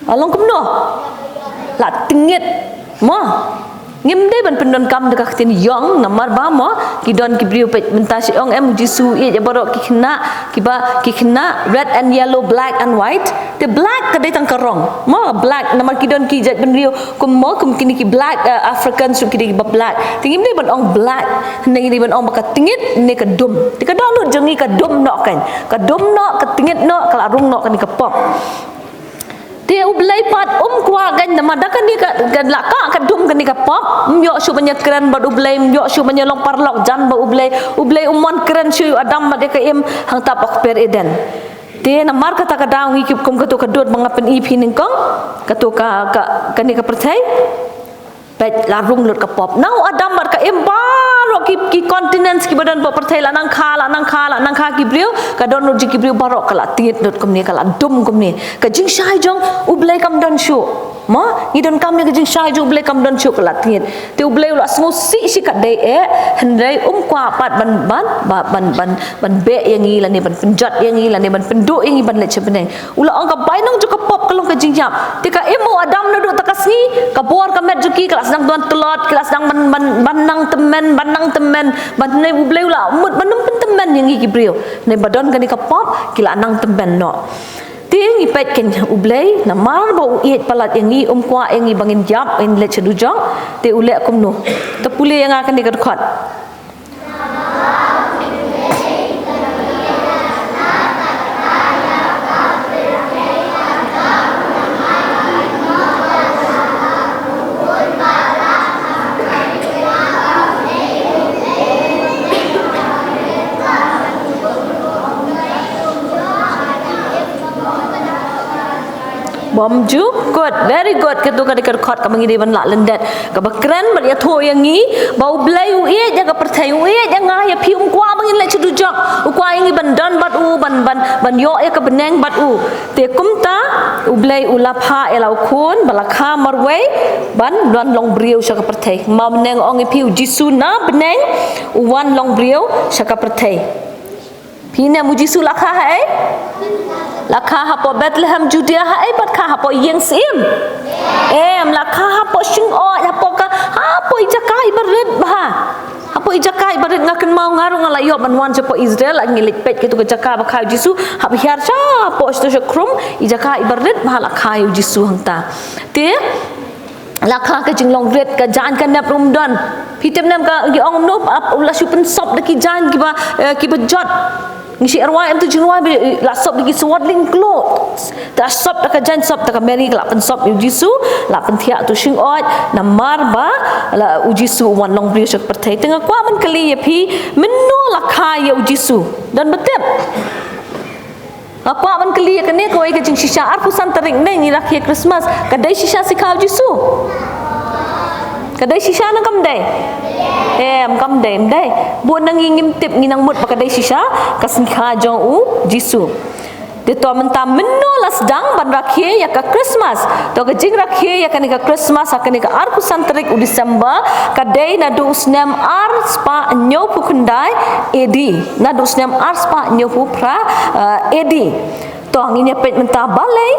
Ka long kumno? La tyngit mo. Ngim dei ban pyndonkam da ka ktien ïong namar ba mo ki don ki briew peit mynta sha ïong em u Jisu ïeit ïa baroh ki khynnah kiba ki khynnah red and yellow black and white. Te black ka dei tang ka rong mo black namar ki don ki jait bynriew kum mo kum kine ki black eh, African shu ki dei kiba black. Te ngim dei ban ong black hynrei ngi dei ban ong ba ka tyngit ne ka dum. Te ka dohnud jong ngi ka dum noh kan ka dum noh ka tyngit noh ka la rung noh kane ka pop. Te U Blei pat um kwah kan namar da kane ka la ka ka dum kane ka pop. Ym ïoh shuh ban ïa kren bad U Blei ym ïoh shuh ban ïa long paralok jan bad U Blei. U Blei um mon kren shuh ïa u Adam bad ïa ka Im hangta ha kper Eden. Te namar kata ka daw ngi kip kum kato ka dud ba nga pyni phi nyngkong kato ka ka kane ka pyrthei. Peit la rung lut ka pop. Nang u Adam bad ka Im baroh ki ki continents kiba don bad pyrthei la nang kha la nang kha la nang kha ki briew ka dohnud jong ki briew baroh ka la tyngit lut kumne ka la dum kumne. Ka jingshai jong U Blei kam don shuh. Mo ngi donkam ïa ka jingshai jong U Blei kam don shuh ka la tyngit. Te U Blei u la sngewsih shi katdei eh hynrei um kwah pat ban ban ban ban ban beh ïa ngi lane ban pynjot ïa ngi lane ban pynduh ïa ngi ban leit sha bneng. U la ong ka bainong jong ka pop ka long ka jingïap. Te ka Im u Adam naduh ta ka sngi ka bor ka met jong ki ka la sdang duan tlot ki la sdang ban ban ban nang tymmen ban nang tymmen ban hynrei U Blei u la mut ban ym pyntymmen ïa ngi ki briew. Hynrei ba don kane ka pop ki la nang tymmen noh. Te ngi peit kan U Blei namar ba u ïeit palat ïa ngi um kwah ïa ngi ba ngin ïap ngin leit sha dujok. Te u leh kumno? Te pule ïa nga kane ka dkhot. Bom ju good, very good. Kato ka dei ka dkhot kaba ngi dei ban lah lyndet. Kaba kren bad ïathuh ïa ngi ba U Blei u ïeit ïa ka pyrthei u ïeit ïa nga ïa phi um kwah ba ngin leit sha dujok. U kwah ïa ngi ban don bad u ban, ban ïoh ïa ka bneng bad u. Te kumta, U Blei u la phah ïa la u khun, ba la kha marwei, ban wan long briew sha ka pyrthei. Kumba mynne nga ong ïa phi, U Jisu na bneng, u wan long briew sha ka pyrthei. Phi ong em U Jisu la kha haei? La kha hapoh Bethlehem Judea haei, bad kha hapoh ïing syiem? Em, la kha hapoh shingoid, hapoh ka, hapoh i jaka iba rit bha. Hapoh i jaka iba rit. Nga kynmaw nga ruh nga la ïoh ban wan shapoh Israel, ngi leit peit kito ka jaka ba kha ïa U Jisu, hap hiar shapoh shito sha khrum, i jaka iba rit bha la kha ïa U Jisu hangta. Te, la kha ka jinglong rit, ka jaiñ ka nep ruh ym don. Phi tip ne em ka, ki ong kumno, ap, la shu pynsop da ki jaiñ kiba, eh, kiba jot. Ngi shu rwai em tu jingrwai ba, eh, la sop da ki swaddling clothes. Te la sop da ka jaiñ, sop da ka Mary, ka la pynsop ïa U Jisu, la pynthiah tu shingoid, namar ba, la U Jisu u wan long briew sha ka pyrthei. Te nga kwah ban kylli ïa phi, mynno la kha ïa U Jisu? Don ba tip? Nga kwah ban kylli ïa kane kawei ka jingshisha, arphew san tarik ne ngi rakhe Christmas. Ka dei shisha sngi kha U Jisu? Ka dei shisha ne kam dei? Em, kam dei, em dei. Bun na ngi ngim tip, ngi nang mut ba ka dei shisha ka sngi kha jong U Jisu. Te to mynta mynno la sdang ban rakhe ïa ka Christmas? To ka jingrakhe ïa kane ka Christmas ha kane ka arphew san tarik u December, ka dei naduh u snem ar spah hynñiewphew khyndai A D. Naduh u snem ar spah hynñiewphew phra, eh, A D. To ngin ïa peit mynta balei.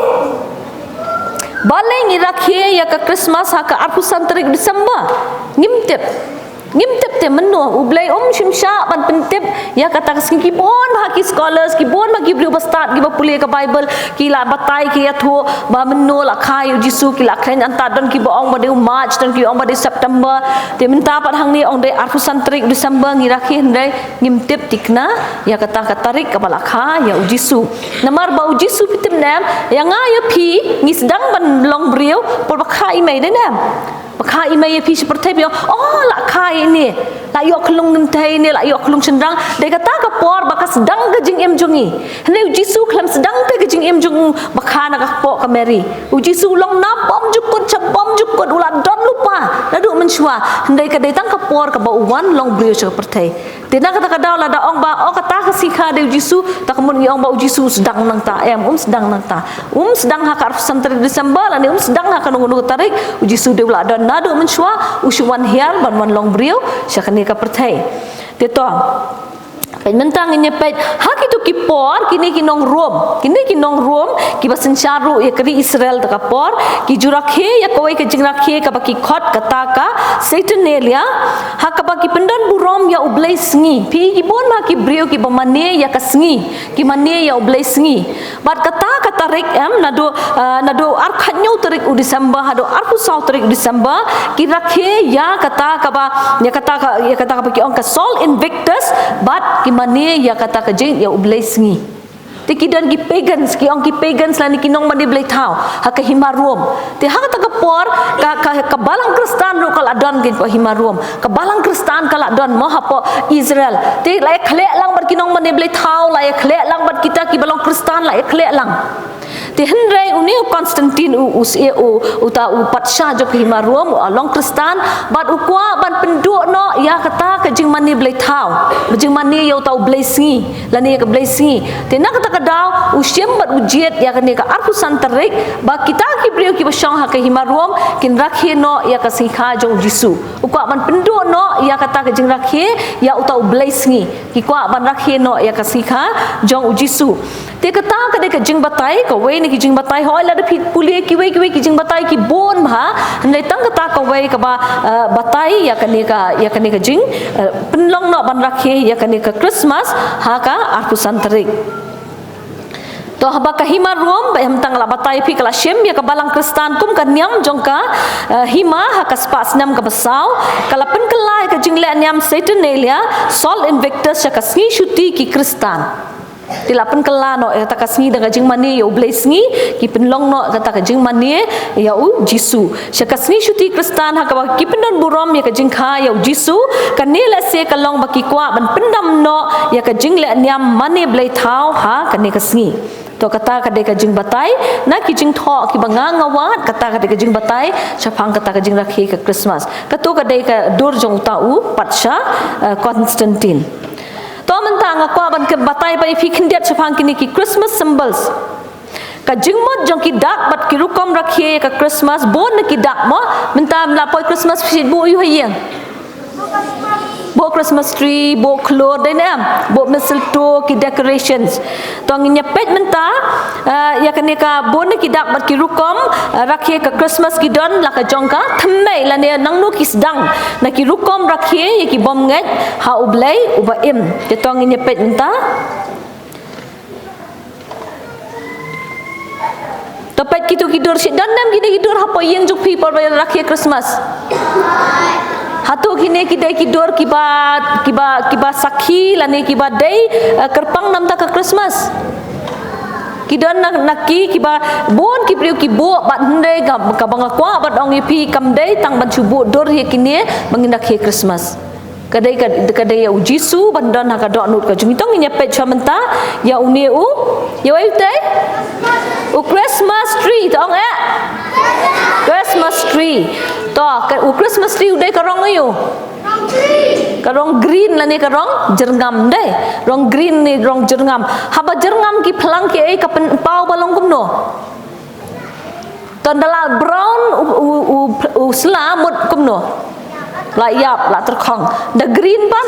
Balei ngi rakhe ïa ka Christmas ha ka arphew san tarik December? Ngim tip. Ngim tip te mynno, U Blei um shym shah ban pyntip ïa kata ka sngi. Ki bun bha ki scholars, ki bun bha ki briew ba stad, kiba pule ka Bible, ki la batai, ki ïathuh ba mynno la kha ïa U Jisu, ki la kren anta, don kiba ong ba dei u March, don kiba ong ba dei September. Te mynta pat hangne ong dei arphew san tarik December ngi rakhe, hynrei ngim tip thikna ïa kata ka tarik kaba la kha ïa U Jisu. Namar ba U Jisu, phi tip ne em, ïa nga ïa phi, ngi sdang ban long briew por ba kha i mei, dei ne em? Ba kha i mei ïa phi sha pyrthei, phi ong, oh, la kha ine, la ïoh khyllung kynthei ne, la ïoh khyllung shynrang. Dei kata ka por ba ka sdang ka jingim jong ngi. Hynrei U Jisu khlem sdang te ka jingim jong u ba kha na ka kpoh ka Mary. U Jisu u long nabym jukut sha bymjukut, u la don lypa naduh mynshuwa. Hynrei ka dei tang ka por kaba u wan long briew sha ka pyrthei. Te na kata ka daw lada ong ba, oh, kata ka sngi kha dei U Jisu, te ka mut ngi ong ba U Jisu u sdang nangta. Em, um sdang nangta. Um sdang ha ka arphew san tarik December, lane um sdang ha kano kano ka tarik, U Jisu dei u la don naduh mynshuwa, u shu wan hiar ban wan long briew sha kane ka pyrthei. Te to, peit mynta ngin ïa peit ha kito ki por, kine ki nong Rom, kine ki nong Rom kiba synshar ruh ïa ka ri Israel da ka por, ki ju rakhe ïa kawei ka jingrakhe kaba ki khot kata ka Saturnalia, ha kaba ki pyndon burom ïa U Blei sngi. Phi, ki bun bha ki briew kiba mane ïa ka sngi, ki mane ïa U Blei sngi. Bad kata ka tarik, em, naduh, eh, naduh ar khathynñiew tarik u December haduh arphew saw tarik u December, ki rakhe ïa kata kaba, ïa kata ka, ïa kata kaba ki ong ka Sol Invictus, bad ki mane ïa kata ka jing, ïa U Blei sngi. Te ki don ki pagans, ki ong ki pagans lane ki nongmane blei thaw ha ka hima Rom. Te ha kata ka por ka, ka, ka balang Khristan ruh ka la don, ki, ha hima Rom. Ka balang Khristan ka la don mo hapoh Israel. Te la ïa khleh lang bad ki nongmane blei thaw, la ïa khleh lang bad kita kiba long Khristan, la ïa khleh lang. Te hynrei une u Constantine, u, u, u, uta u patsha jong ka hima Rom, u long Khristan, bad u kwah ban pynduh noh ïa kata ka jingmane blei thaw, ba jingmane ïa uta U Blei sngi, lane ïa ka Blei sngi. Te na kata ka daw u shim bad u jied ïa kane ka arphew san tarik, ba kita ki briew kiba shong ha ka hima Rom kin rakhe noh ïa ka sngi kha jong U Jisu. U kwah ban pynduh noh ïa kata ka jingrakhe ïa uta U Blei sngi. Ki kwah ban rakhe noh ïa ka sngi kha jong U Jisu. Te kata ka dei ka jingbatai, kawei na ki jingbatai, hooid lada phi pule kiwei kiwei ki jingbatai ki bun bha, hynrei tang kata kawei kaba, eh, batai ïa kane ka, ïa kane ka jing, eh, pynlong noh ban rakhe ïa kane ka Christmas ha ka arphew san tarik. To haba ka hima Rom, ba em tang la batai phi, ka la shim ïa ka balang Khristan kum ka niam jong ka, eh, hima ha ka spah snem kaba saw, ka la pynkylla ïa ka jingleh niam Saturnalia, Sol Invictus sha ka sngi shuti ki Khristan. Te la pynkylla noh ïa kata ka sngi da ka jingmane ïa U Blei sngi, ki pynlong noh kata ka jingmane ïa U Jisu. Sha ka sngi shuti Khristan ha kaba ki pyndon burom ïa ka jingkha ïa U Jisu, kane lehse ka long ba ki kwah ban pyndam noh ïa ka jingleh niam mane blei thaw ha kane ka sngi. To kata ka dei ka jingbatai na ki jingthoh kiba nga nga wad, kata ka dei ka jingbatai shaphang kata ka jingrakhe ka Christmas. Kato ka dei ka dur jong uta u patsha, eh, Constantine. To mynta nga kwah ban kynbatai ba ïa phi khyndiat shaphang kine ki Christmas symbols. Ka jingmut jong ki dak bad ki rukom rakhe ïa ka Christmas, bun na ki dak mo, mynta la poi Christmas phi buh ïa u ha ïing. Buh Christmas tree, buh khlur, dei ne em, buh mistletoe, ki decorations. To ngin ïa peit mynta, eh, ïa kane ka bun na ki dak bad ki rukom, eh, rakhe ka Christmas ki don la ka jong ka thymmei lane nangno ki sdang na ki rukom rakhe ïa ki bym ngeit ha U Blei uba im. Te to ngin ïa peit mynta. To peit kito ki dur, shi don ne em kine ki dur hapoh ïing jong phi por ba ïa rakhe Christmas. Hato kine ki dei ki dur kiba, kiba, kiba sakhi lane kiba dei, eh, kyrpang namar ka Christmas. Ki don na, na ki, kiba bun ki briew ki buh bad hynrei ka, kaba nga kwah ban ong ïa phi kam dei tang ban shu buh dur ïa kine ba ngin rakhe Christmas. Ka dei ka, ka dei ïa u Jisu ban don ha ka dohnud ka jong ngi. To ngin ïa peit shuwa mynta ïa une u, ïa u, ïa u tei, u Christmas tree, to ong eh, Christmas tree. To ka, u Christmas tree u dei ka rong aïu? Ka rong green lane ka rong jyrngam, dei? Rong green ne rong jyrngam. Haba jyrngam ki phlang ki ei ka pynpaw ba long kumno? To nda la brown u, u, u, u sla mut kumno? La ïap, la tyrkhong. Nda green pat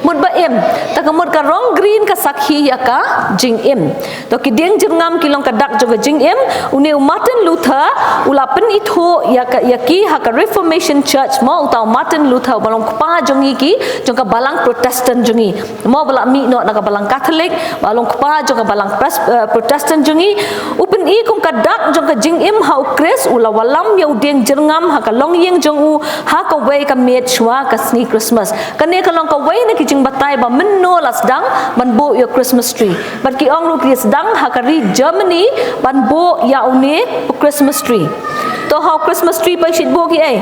mut ba im. Ta ka mut ka rong green ka sakhi ïa ka jingim. To ki dieng jyrngam ki long ka dak jong ka jingim. Une u Martin Luther u la pynithuh ïa ka, ïa ki ha ka Reformation Church mo, uta u Martin Luther uba long kpa jong ngi ki, jong ka balang Protestant jong ngi. Mo ba la mih noh na ka balang Katholik, ba long kpa jong ka balang Pres-, eh, Protestant jong ngi. U pyni kum ka dak jong ka jingim ha u Khrist, u la wallam ïa u dieng jyrngam ha ka longïing jong u ha kawei ka miet shuwa ka sngi Christmas. Kane ka long kawei na ki jingbatai ba mynno la sdang ban buh ïa u Christmas tree. Bad ki ong ruh ki sdang ha ka ri Germany ban buh ïa une u Christmas tree. To ha u Christmas tree phi shait buh ki ei?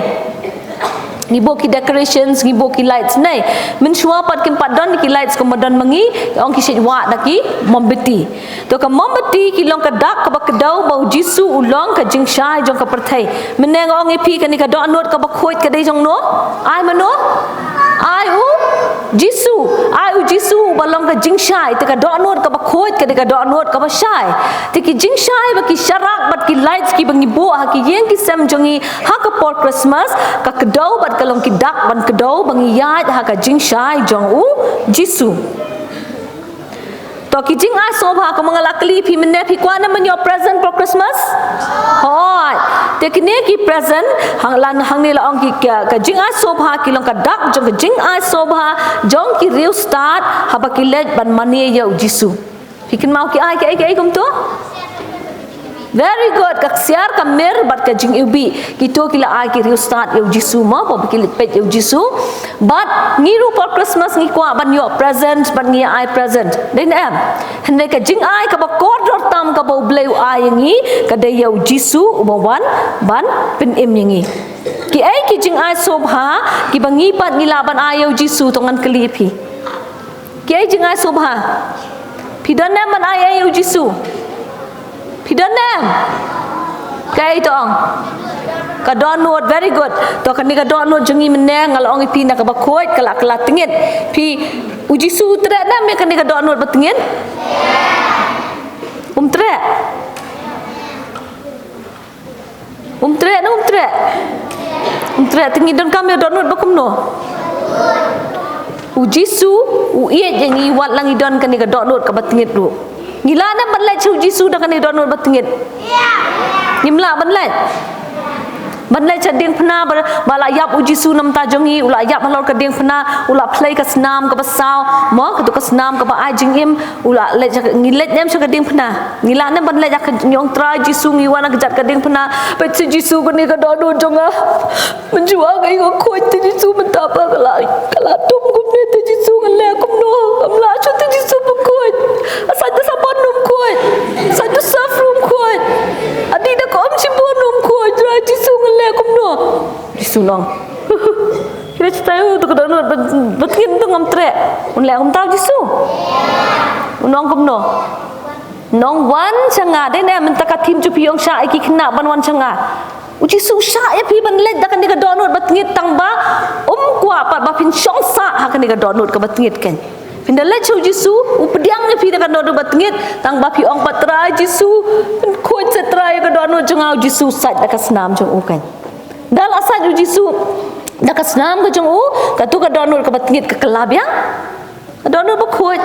Ngi buh ki decorations, ngi buh ki lights, ne? Mynshuwa pat kim pat don ki lights kumba don ma ngi, ong ki shait wah da ki mombati. To ka mombati ki long ka dak kaba kdew ba u Jisu u long ka jingshai jong ka pyrthei. Mynne nga ong ïa phi kane ka dohnud kaba khuid ka dei jong no? Ai mano? Ai u Jisu. Ai u Jisu uba long ka jingshai. Te ka dohnud kaba khuid ka dei ka dohnud kaba shai. Te ki jingshai bad ki sharak bad ki lights kiba ngi buh ha ki ïing ki sem jong ngi ha ka por Christmas, ka kdew bad ka long ki dak ban kdew ba ngi ïaid ha ka jingshai jong u Jisu. To ki jingai sngewbha, kumba nga la kylli phi mynne, phi kwah ne em ban ïoh present for Christmas? Hooid. Te kine ki present, hang lan hangne la ong ki, ka, ka jingai sngewbha ki long ka dak jong ka jingai sngewbha jong ki riewstad haba ki leit ban mane ïa u Jisu. Phi kynmaw ki ai, ki ai, ki ai kumto? Very good. Ka ksiar, ka mir bad ka jingiwbih. Kito ki la ai ki riewstad ïa u Jisu mo, ba ki leit peit ïa u Jisu. Bad ngi ruh por Christmas ngi kwah ban ïoh present, bad ngi ai present. Dei ne em? Hynrei ka jingai kaba kordor tam kaba U Blei u ai ïa ngi, ka dei ïa u Jisu uba wan ban pynim ïa ngi. Ki ei ki jingai sngewbha kiba ngi pat ngi lah ban ai ïa u Jisu, to ngan kylli phi. Ki ei jingai sngewbha? Phi don ne em ban ai ei ïa u Jisu? Phi don ne em? Kaei to ong? Ka dohnud, very good. To kane ka dohnud jong ngi mynne nga la ong ïa phi na kaba khuid ka la kylla tyngit. Phi, u Jisu u treh ne em ïa kane ka dohnud ba tyngit? Um treh. Um treh ne um treh? Um treh, te ngi donkam ïa u dohnud ba kumno? U Jisu u ïeit ïa ngi wat la ngi don kane ka dohnud kaba tyngit ruh. Ngi lah ne em ban leit sha u Jisu da kane ka dohnud ba tyngit? Ngim lah ban leit. Ban leit sha diengphna ba, ba la ïap u Jisu namar jong ngi, u la ïap halor ka diengphna, u la phlei ka snam kaba saw, mo, kato ka snam kaba ai jingim, u la leit sha, ngi leit ne em sha ka diengphna? Ngi lah ne em ban leit ha ka, ngi ong Trai Jisu ngi wan ha kjat ka diengphna, peit sha Jisu kane ka dohnud jong nga. Mynjur nga ïoh khuid te Jisu mynta ba ka la, ka la tum kumne te Jisu ngan leh kumno? Ngam lah shuh te Jisu ba khuid. A Saint Joseph ruh um khuid. Saint Joseph ruh um khuid. Adi da ka um shibun ruh um khuid. Trai Jisu ngan leh kumno? Jisu nong. Kira cerita u tu ka dohnud ba, ba tyngit tu ngam treh. Un leh kumta u Jisu? Un ong kumno? Un ong wan sha nga, dei ne em mynta ka thim jong phi ong shah ïa ki khynnah ban wan sha nga. U Jisu u shah ïa phi ban leit da kane ka dohnud ba tyngit tang ba um kwah pat ba phin shong sah ha kane ka dohnud kaba tyngit kein. Ynda leit sha u Jisu, u pdiang ïa phi da ka dohnud batngit, tang ba phi ong pat, Trai Jisu, pynkhuid seh Trai ïa ka dohnud jong nga. U Jisu sait da ka snam jong u kan. Ynda la sait u Jisu da ka snam ka jong u, katu ka dohnud kaba tngit ka kylla biang. Ka dohnud bakhuid.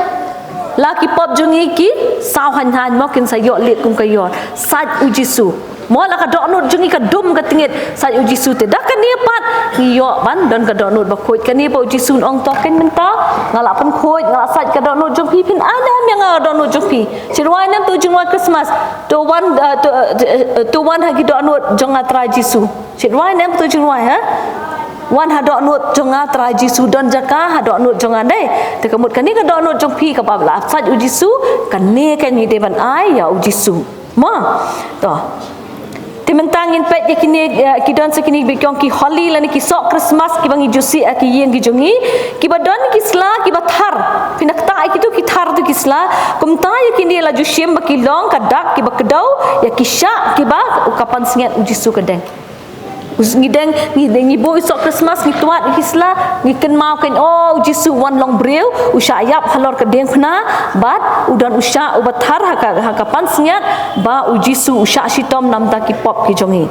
La ki pop jong ngi ki saw haiñ haiñ mo, kin sa ïoh lieh kum ka ïor. Sait u Jisu. Mo, la ka dohnud jong ngi ka dum ka tngit, sait u Jisu te. Da kane pat ngi ïoh ban don ka dohnud bakhuid. Kane ba u Jisu un ong, to kan mynta nga la pynkhuid, nga la sait ka dohnud jong phi, phin ai ne em ïa nga ka dohnud jong phi? Shu rwai ne em tu jingrwai Christmas? To wan, eh, to, eh, to wan ha ki dohnud jong nga Trai Jisu. Shu rwai ne em tu jingrwai, ha? Wan ha dohnud jong nga Trai Jisu, don jaka ha dohnud jong nga, dei. Te ka mut kane ka dohnud jong phi kaba la sait u Jisu, kane kan ngi dei ban ai ïa u Jisu. Mo. To. Te mynta ngin peit ïa kine, ïa ki don sa kine kiba ki ong ki holly lane ki soh Christmas kiba ngi ju sih ha ki ïing ki jong ngi. Kiba don ki sla kiba thar. Phin da ktah ïa kitu ki thar tu ki sla. Kumta ïa kine la ju shim ba ki long ka dak kiba kdew ïa ki shah kiba u ka pansngiat u Jisu ka deng. Us-, ngi deng, ngi deng, ngi buh ïa u soh Christmas, ngi twad ïa ki sla, ngi kynmaw kan, oh, u Jisu u wan long briew, u shah ïap halor ka diengphna, bad u don u shah uba thar ha ka, ha ka pansngiat, ba u Jisu u shah shitom namar ki pop ki jong ngi.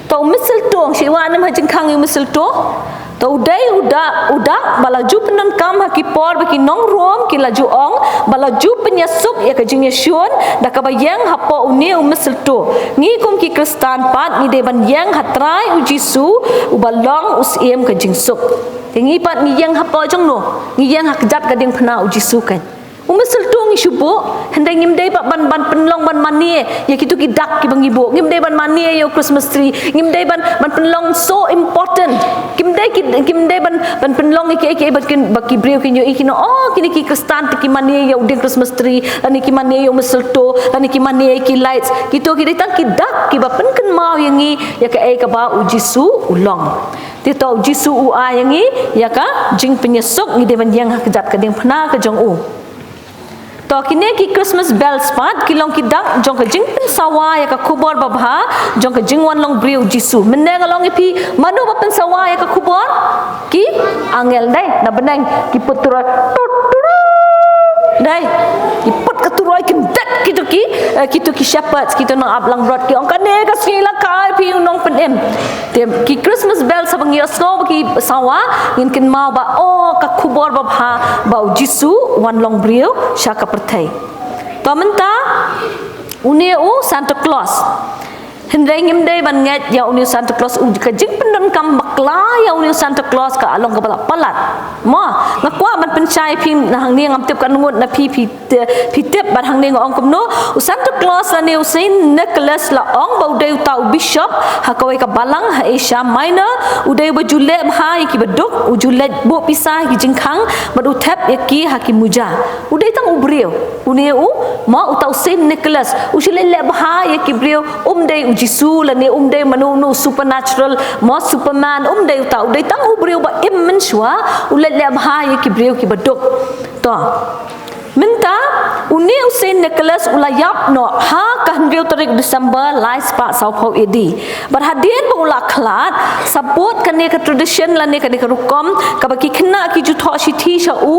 To u mistletoe, shu wad ne em ha jingkhang ïa u mistletoe? To u dei u dak, u dak ba la ju pyndonkam ha ki por ba ki nong Rom ki la ju ong ba la ju pynïasuk ïa ka jingïashun da kaba ïeng hapoh une u mistletoe. Ngi kum ki Khristan pat ngi dei ban ïeng ha Trai u Jisu uba long u Syiem ka jingsuk. Te ngi pat ngi ïeng hapoh jong no? Ngi ïeng ha kjat ka diengphna u Jisu kan. U mistletoe ngi shu buh, hynrei ngim dei pat ban, ban pynlong ban mane ïa kitu ki dak kiba ngi buh. Ngim dei ban mane ïa u Christmas tree. Ngim dei ban, ban pynlong so important. Kim dei ki, kim dei ban, ban pynlong ïa ki, ïa ki, ba ki, ba ki briew kin ïohi kin ong, oh, kine ki Khristan te ki mane ïa u dieng Christmas tree, lane ki mane ïa u mistletoe, lane ki mane ïa ki lights. Kitu ki dei tang ki dak kiba pynkynmaw ïa ngi ïa kaei kaba u Jisu u long. Te to u Jisu u ai ïa ngi ïa ka jingpynïasuk, ngi dei ban ïeng ha kjat ka diengphna ka jong u. To kine ki Christmas bells pat ki long ki dak jong ka jingpynsawa ïa ka khubor babha jong ka jingwan long briew Jisu. Mynne nga la ong ïa phi, mano ba pynsawa ïa ka khubor? Ki angel, dei, na bneng ki put turoi. Tut, turut. Dei, ki put ka turoi, ki dak kitu ki, eh, kitu ki shepherds, kitu nongap langbrot, ki ong kane ka sngi la kha ïa phi u nongpynim. Te ki Christmas bells haba ngi ïohsngew ba ki sawa, ngin kynmaw ba, oh, ka khubor babha ba u Jisu u wan long briew sha ka pyrthei. To mynta une u Santa Claus. Hynrei ngim dei ban ngeit ïa une u Santa Claus, u, ka jingpyndonkam bakla ïa une u Santa Claus ka long kaba la palat. Mo, nga kwah ban pynshai ïa phi na hangne, ngam tip katno ngut na phi phi te, phi tip bad hangne nga ong kumno. U Santa Claus lane u Saint Nicholas la ong ba u dei uta u bishop ha kawei ka balang ha Asia Minor, u dei uba ju leh bha ïa ki baduk, u ju leit buh pisa ha ki jingkhang bad u thep ïa ki ha ki muja. U dei tang u briew. Une u, mo, uta u Saint Nicholas, u shu leh leh bha ïa ki briew, um dei u Jisu lane um dei mano mano supernatural, mo, Superman, um dei uta, u dei tang u briew ba im mynshuwa, u leh leh bha ïa ki briew ki baduk. To. Mynta, une u Saint Nicholas u la ïap noh ha ka hynriew tarik December lai spah sawphew A D. Bad hadien ba u la khlad, sabut kane ka tradition lane kane ka rukom, kaba ki khynnah ki ju thoh shithi sha u,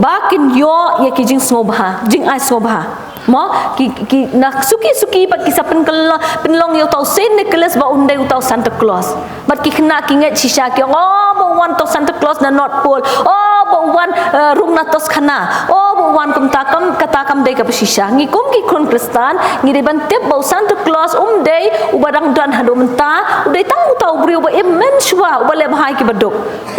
ba kin ïoh ïa ki jingsngewbha, jingai sngewbha. Mo, ki, ki, na suki suki pat ki sa pynkylla-, pynlong ïa uta u Saint Nicholas ba un dei uta u Santa Claus. Bad ki khynnah ki ngeit shisha, ki ong, oh, ba u wan uta u Santa Claus na North Pole. Oh, ba u wan, eh, rung na Toscana. Oh, ba u wan kumta, kam, kata kam dei kaba shisha. Ngi kum ki khun Khristan, ngi dei ban tip ba u Santa Claus um dei uba dang don haduh mynta, u dei tang uta u briew uba im mynshuwa, uba leh bha ïa ki baduk.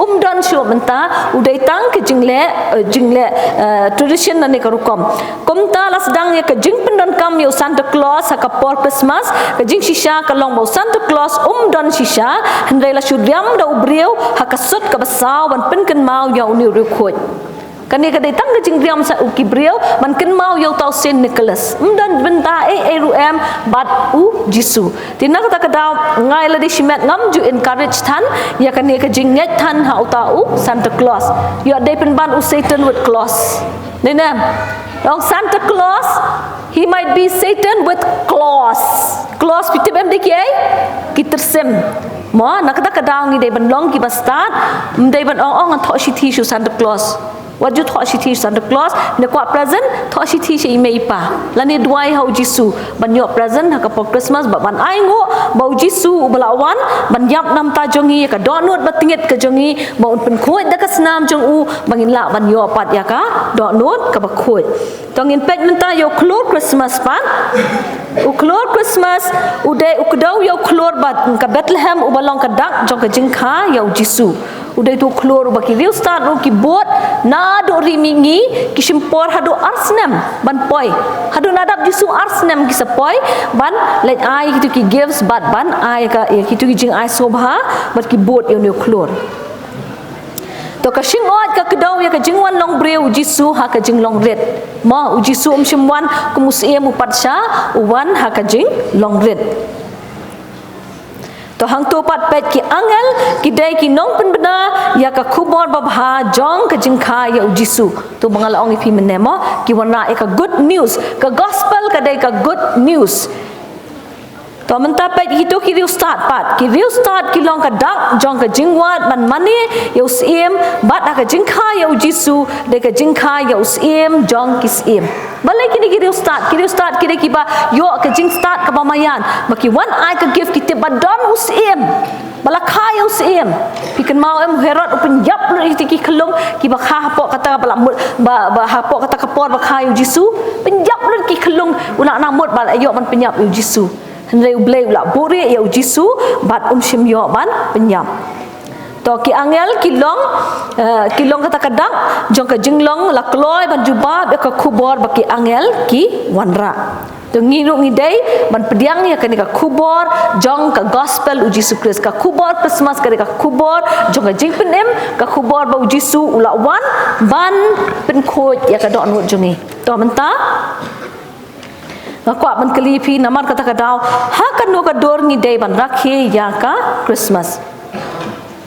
Um don shuh mynta, u dei tang ka jingleh, eh, jingleh, eh, tradition lane ka rukom. Kumta la sdang ïa ka jingpyndonkam ïa u Santa Claus ha ka por Christmas, ka jingshisha ka long ba u Santa Claus um don shisha, hynrei la shu riam da u briew ha ka sut kaba saw ban pynkynmaw ïa une u riewkhuid. Kane ka dei tang ka jingriam sa u ki briew ban kynmaw ïa uta u Saint Nicholas. Um don bynta ei ei ruh em bad u Jisu. Te na kata ka daw nga ïa lade shimet ngam ju encourage than ïa kane ka jingngeit than ha uta u Santa Claus. Ïoh dei pynban u Satan with claws. Dei ne em? Ong Santa Claus, he might be Satan with claws. Claws phi tip em dei kiei? Ki tyrsim. Mo, na kata ka daw ngi dei ban long kiba stad, ym dei ban ong, ong ngan thoh shithi sha u Santa Claus. Wat ju thoh shithi Santa Claus, ne kwah present, thoh shithi sha i mei i pa. Lane duwai ha u Jisu, ban ïoh present ha ka por Christmas, ba ban ai nguh ba u Jisu uba la wan ban ïap na ka bynta jong ngi, ïa ka dohnud ba tyngit ka jong ngi, ba un pynkhuid da ka snam jong u, ba ngin lah ban ïoh pat ïa ka dohnud kaba khuid. To ngin peit mynta ïa u khlur Christmas pat. U khlur Christmas u dei u kdew ïa u khlur bad ka Bethlehem uba long ka dak jong ka jingkha ïa u Jisu. U dei utu u khlur uba ki riewstad ruh ki bud naduh ri mihngi, ki shim por haduh ar snem ban poi. Haduh nadap Jisu ar snem ki sa poi ban leit ai kitu ki gifts bad ban ai ka, ïa kitu ki jingai sngewbha bad ki bud ïa une u khlur. To ka shingaid ka kdew ïa ka jingwan long briew u Jisu ha ka jinglong rit. Mo, u Jisu um shym wan kum u syiem u pat sha, u wan ha ka jinglong rit. To hangto pat peit ki angel, ki dei ki nongpynbna ïa ka khubor babha jong ka jingkha ïa u Jisu. To ba nga la ong ïa phi mynne mo, ki wanrah ïa ka good news, ka gospel ka dei ka good news. To mynta peit kito ki riewstad pat, ki riewstad ki long ka dak jong ka jingwad ban mane ïa u syiem, bad ha ka jingkha ïa u Jisu, dei ka jingkha ïa u syiem jong ki syiem. Balei kine ki riewstad, ki riewstad ki dei kiba ïoh ka jingstad kaba maïan, ba ki wan ai ka gift ki tip ba don u syiem, ba la kha ïa u syiem. Phi kynmaw em u Herod u pynïap lut ïa kito ki khyllung, kiba kha hapoh kata ba la mut, ba, ba hapoh kata ka por ba kha ïa u Jisu, pynïap lut ki khyllung, u la nang mut ba la ïoh ban pynïap ïa u Jisu. Hynrei u Blei u la buhrieh ïa u Jisu, bad um shym ïoh ban pynïap. To ki angel ki long, eh, ki long kata ka dak jong ka jinglong la kloi ban jubab ïa ka khubor ba ki angel ki wanrah. To ngi ruh ngi dei ban pdiang ïa kane ka khubor jong ka gospel u Jisu Khrist, ka khubor Christmas ka dei ka khubor jong ka jingpynim, ka khubor ba u Jisu u la wan ban pynkhuid ïa ka dohnud jong ngi. To mynta nga kwah ban kylli phi namar kata ka daw, ha kano ka dur ngi dei ban rakhe ïa ka Christmas?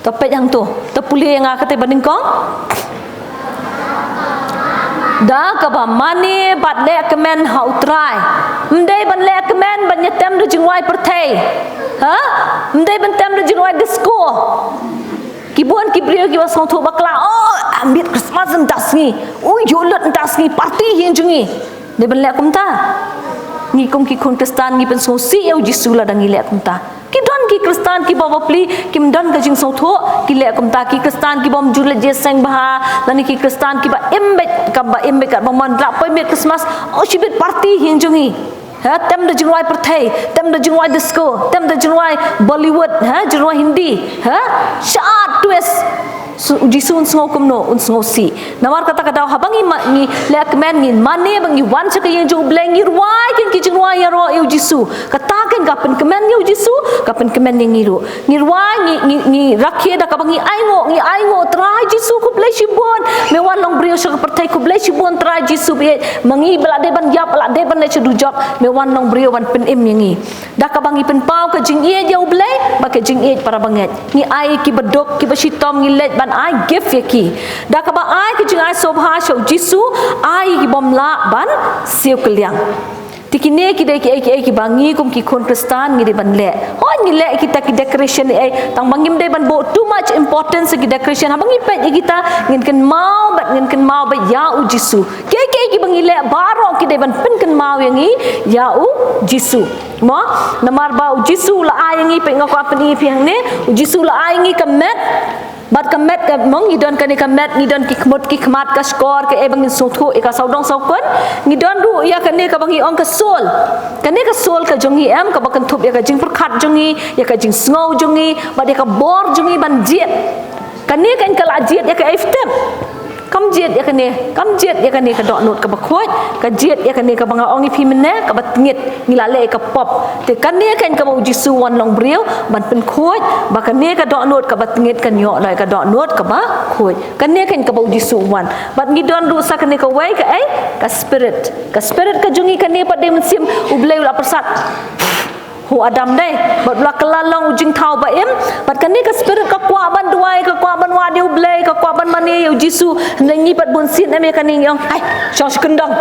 To peit hangto, to pule ïa nga kata ba nyngkong. Da kaba mane bad leh kmen ha u Trai. Ym dei ban leh kmen ban ïa tem da jingwai pyrthei. Ha? Ym dei ban tem da jingwai disco. Ki bun ki briew kiba sngewthuh bakla, oh, ym bit Christmas ynda sngi. Ui, ïoh lut ynda sngi, party hi jong ngi. Dei ban leh kumta? Ngi kum ki khun Khristan ngi pynsngewsih ïa u Jisu lada ngi leh kumta. Ki don ki Khristan kiba bapli, kim don ka jingsngewthuh, ki leh kumta. Ki Khristan ki bym ju leit ïaseng bha, lane ki Khristan kiba im beit, kaba im beit, kaba mon la poi miet Christmas, oh shibit party hi jong ngi. Ha, tem da jingrwai pyrthei, tem da jingrwai disco, tem da jingrwai Bollywood, ha, jingrwai Hindi, ha, shad twist. Su-, u Jisu un sngew kumno, un sngewsih. Namar kata ka daw haba ngi ma-, ngi leh kmen, ngi mane ba ngi wan sha ka ïing jong u Blei, ngi rwai keiñ ki jingrwai ïaroh ïa u Jisu. Kata keiñ ka pynkmen ïa u Jisu, ka pynkmen ïa ngi ruh. Ngi rwai, ngi, ngi, ngi rakhe da kaba ngi ainguh, ngi ainguh, Trai Jisu khublei shibun. Me wan long briew sha ka pyrthei, khublei shibun Trai Jisu ba ïeit ma ngi, ba la dei ban ïap, ba la dei ban leit sha dujok. Me wan long briew ban pynim ïa ngi. Da kaba ngi pynpaw ka jingïeit ïa u Blei bad ka jingïeit para bangeit. Ngi ai kiba duk, kiba shitom, ngi leit ban ai gift ïa ki. Da kaba ai ka jingai sngewbha sha u Jisu, ai ïa ki bym lah ban siew kylliang. Te kine ki dei kiei kiei kiba ngi kum ki khun Khristan ngi dei ban leh. Hooid ngi leh kita ki decoration ei, tang ba ngim dei ban buh too much importance ïa ki decoration. Haba ngi peit ïa kita ngin kynmaw bad ngin kynmaw bad ïa u Jisu. Kiei kiei kiba ngi leh baroh ki dei ban pynkynmaw ïa ngi ïa u Jisu. Mo, namar ba u Jisu u la ai ïa ngi, peit nga kwah pyni ïa phi hangne, u Jisu u la ai ïa ngi ka met. Bad ka met ka mong, ngi don kane ka met, ngi don ki khmut ki khmat, ka shkor, kaei ba ngin sngewthuh ïa ka sawdong sawkun. Ngi don ruh ïa kane kaba ngi ong ka soul. Kane ka soul ka jong ngi em, kaba kynthup ïa ka jingpyrkhat jong ngi, ïa ka jingsngew jong ngi, bad ïa ka bor jong ngi ban jied. Kane keiñ ka la jied ïa kaei, phim tip? Kam jied ïa kane, kam jied ïa kane ka dohnud kaba khuid, ka jied ïa kane kaba nga ong ïa phi mynne, kaba tyngit, ngi la leh ïa ka pop. Te kane keiñ kaba u Jisu u wan long briew ban pynkhuid, ba kane ka dohnud kaba tyngit kan ïoh noh ïa ka dohnud kaba khuid. Kane keiñ kaba u Jisu u wan. Bad ngi don ruh sa kane kawei kaei, ka spirit. Ka spirit ka jong ngi kane pat dei mynsiem u Blei u la pyrsad ha u Adam dei, bad u la kylla long u jingthaw ba im, bad kane ka spirit ka kwah ban duwai, ka kwah ban wad ïa u Blei, ka kwah ban mane ïa u Jisu, hynrei ngi pat bunsien em ïa kane ngi ong, hai, shong sha kyndong.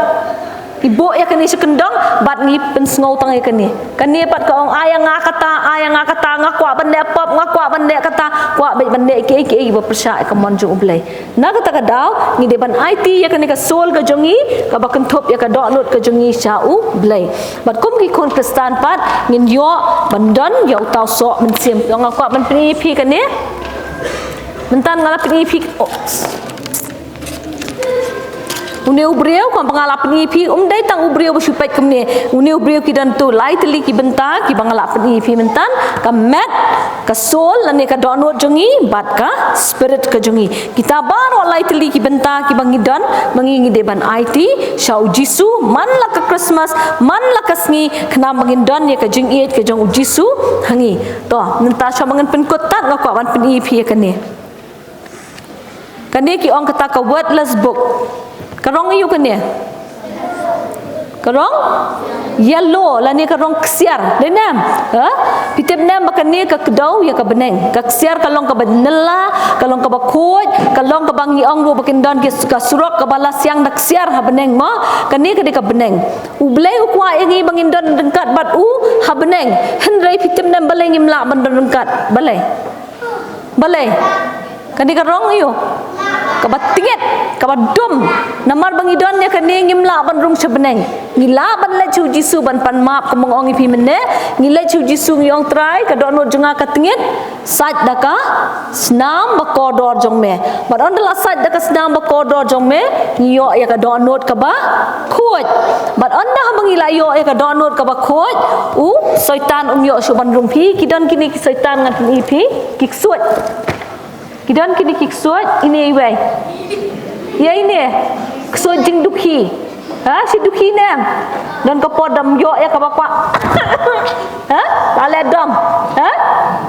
Ngi buh ïa kane sha kyndong, bad ngi pynsngew tang ïa kane. Kane pat ka ong, ai ïa nga kata, ai ïa nga kata, nga kwah ban leh pop, nga kwah ban leh kata, kwah beit ban leh kiei kiei ba pyrshah ïa ka mon jong U Blei. Na kata ka daw, ngi dei ban aiti ïa kane ka soul ka jong ngi, kaba kynthup ïa ka dohnud ka jong ngi sha U Blei. Bad kum ki khun Khristan pat, ngin ïoh ban don ïa uta u soh mynsiem. Nga kwah ban pyni ïa phi kane. Mynta nga la pyni ïa phi. Oh. Une u briew, kumba nga la pyni ïa phi, um dei tang u briew ba shu peit kumne. Une u briew ki don tu lai tylli ki bynta, kiba nga la pyni ïa phi mynta, ka met, ka soul, lane ka dohnud jong ngi, bad ka spirit ka jong ngi. Kita baroh lai tylli ki bynta kiba ngi don, ma ngi ngi dei ban aiti sha U Jisu, man la ka Christmas, man la ka sngi, khnang ba ngin don ïa ka jingïeit ka jong U Jisu ha ngi. To, mynta sha ba ngan pynkut tad nga kwah ban pyni ïa phi ïa kane. Kane ki ong kata ka worthless book. Ka rong aiu kane? Ka rong yellow, lane ka rong ksiar. Dei ne em? Ha? Phi tip ne em ba kane ka kdew ïa ka bneng. Ka ksiar ka long kaba nylla, ka long kaba khuid, ka long kaba ngi ong ruh ba kin don ki ka surok kaba la siang da ksiar ha bneng mo. Kane ka dei ka bneng. U Blei u kwah ïa ngi ba ngin don ryngkat bad u ha bneng. Hynrei phi tip ne em balei ngim lah ban don ryngkat? Balei? Balei? Kane ka rong aiu? Kaba tngit, kaba dum. Namar ba ngi don ïa kane ngim lah ban rung sha bneng. Ngi lah ban leit sha U Jisu ban pan map kumba nga ong ïa phi mynne. Ngi leit sha U Jisu ngi ong Trai, ka dohnud jong nga ka tngit. Sait da ka snam ba kordor jong me. Bad ynda la sait da ka snam ba kordor jong me, ngi ïoh ïa ka dohnud kaba khuid. Bad ynda haba ngi la ïoh ïa ka dohnud kaba khuid, u Soitan um ïoh shuh ban rung phi, ki don kine ki Soitan ngan pyni ïa phi, ki ksuid. Ki don kine ki ksuid, ine iwei. Ïa ine, ksuid jingdukhi. Ha, shi dukhi ne em. Don ka por dam ïoh ïa kaba kwah. Ha? La leh dom. Ha?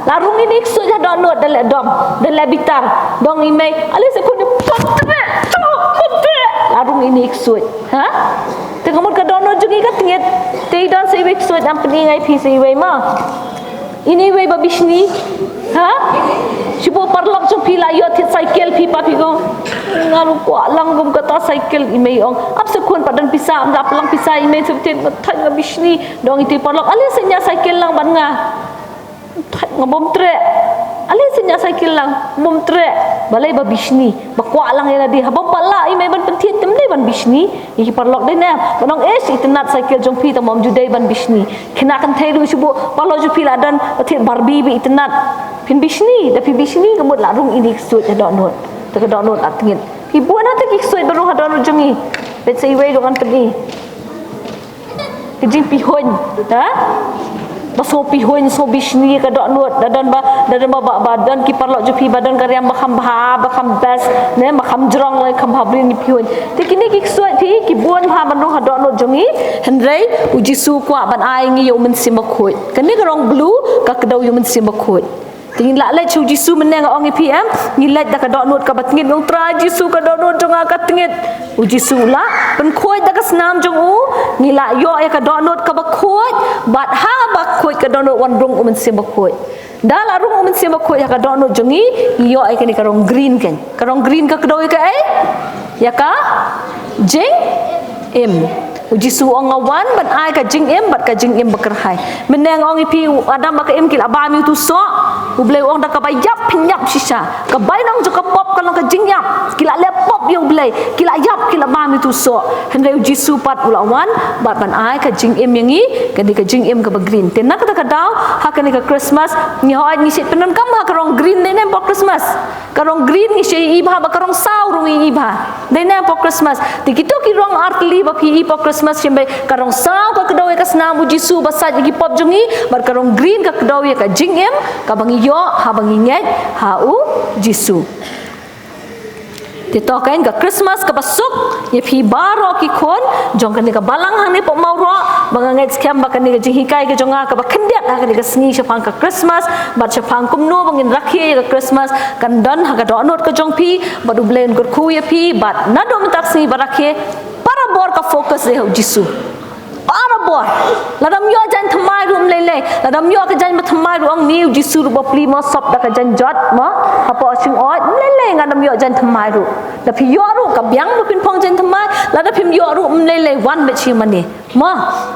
La rung ine i ksuid ha dohnud da leh dom. Da leh bitar. Dong i mei. Ale sa khun pop tre. Pop tre. La rung ine i ksuid. Ha? Te ka mut ka dohnud jong i ka tngit. Te i don sa iwei i ksuid, ngan pyni nga ïa phi sa iwei ma. Ine iwei ba bishni. Ha? Shu buh paralok jong phi la ïoh thied cycle phi pat phi ong, nga ruh kwah lang kum kata cycle, i mei ong. Ap sa khun pat don pisa, ym lah pynlang pisa, i mei sa thied, nga thait nga bishni. Dong iti paralok, ale sa ñiah cycle lang bad nga. Thait nga bym treh. Ale sa ñiah cycle lang, bym treh. Balei ba bishni. Ba kwah lang ïa lade. Haba ym pat lah i mei ban pynthied te ym dei ban bishni. Ïa ki paralok dei ne em. Ban ong ish, itynnad cycle jong phi tang ba ym ju dei ban bishni. Khynnah kynthei ruh shu buh paralok jong phi la don ba thied Barbie ba itynnad. Phin bishni, da phi bishni ka mut la rung ine i ksuid ha dohnud. Te ka dohnud la tngit. Phi buh na te ki ksuid ba rung ha dohnud jong ngi. Bad sa iwei ruh ngan pyni. Ka jingpihuiñ, ha? Ba sngew pihuiñ, sngew bishni ka dohnud, da don ba, da don ba, ba, ba don ki paralok jong phi ba don ka riam ba kham bha, ba kham best, ne, ba kham jrong, ne, kham bha briew, ngi pihuiñ. Te kine ki ksuid phi, ki bun bha ban rung ha dohnud jong ngi, hynrei U Jisu u kwah ban ai ngi ïa U Mynsiem Bakhuid. Kane ka rong blue, ka kdew ïa U Mynsiem Bakhuid. Te ngin lah leit sha U Jisu mynne, nga ong ïa phi em, ngi leit da ka dohnud kaba tngit, ong Trai Jisu, ka dohnud jong nga ka tngit. U Jisu u lah pynkhuid da ka snam jong u, ngi lah ïoh ïa ka dohnud kaba khuid, bad haba khuid ka dohnud wan rung U Mynsiem Bakhuid. Da la rung U Mynsiem Bakhuid ha ka dohnud jong ngi, ngi ïoh ïa kane ka rong green, kan. Ka rong green ka kdew ïa kaei? Ïa ka jingim. U Jisu u ong, nga wan ban ai ka jingim bad ka jingim bakyrhai. Mynne nga ong ïa phi, u Adam bad ka Im ki la bam ïa utu u soh. U Blei u ong da kaba ïap phin ïap shisha. Ka bainong jong ka pop ka long ka jingïap. Ki la leh pop ïa U Blei. Ki la ïap, ki la bam ïa utu u soh. Hynrei U Jisu pat u la wan bad ban ai ka jingim ïa ngi, kane ka jingim kaba green. Te na kata ka daw, ha kane ka Christmas, ngi hooid ngi shait pyndonkam ha ka rong green, dei ne em pop Christmas? Ka rong green ngi shait ïohi bha, bad ka rong saw ruh ngi ïohi bha. Dei ne em pop Christmas? Te kito ki rong artylli ba phi ïohi pop Christmas, shim beit, ka rong saw ka kdew ïa ka snam U Jisu ba sait ïa ki pop jong ngi, bad ka rong green ka kdew ïa ka jingim kaba ngi ïoh haba ngi ngeit ha U Jisu. Te to kan ka Christmas kaba suk ïa phi baroh ki khun jong kane ka balang hangne pop Mawroh, ba nga ngeit skhem ba kane ka jinghikai ka jong nga kaba khyndiat ha kane ka sngi shaphang ka Christmas, bad shaphang kumno ba ngin rakhe ïa ka Christmas, kan don ha ka dohnud ka jong phi, bad U Blei un kyrkhu ïa phi, bad naduh mynta ka sngi ba rakhe, barabor ka focus dei ha U Jisu. Barabor. Lada ym ïoh jaiñ thymmai, ruh ym lei lei. Lada ym ïoh ka jaiñ ba thymmai ruh ong ïa u Jisu ruh ba plie mo sop da ka jaiñ jot mo. Hapoh shnong ym lei lei, ngan ym ïoh jaiñ thymmai ruh. Da phi ïoh ruh ka biang ba phin phong jaiñ thymmai, lada phim ïoh ruh ym lei lei, wan beit sha mane. Mo,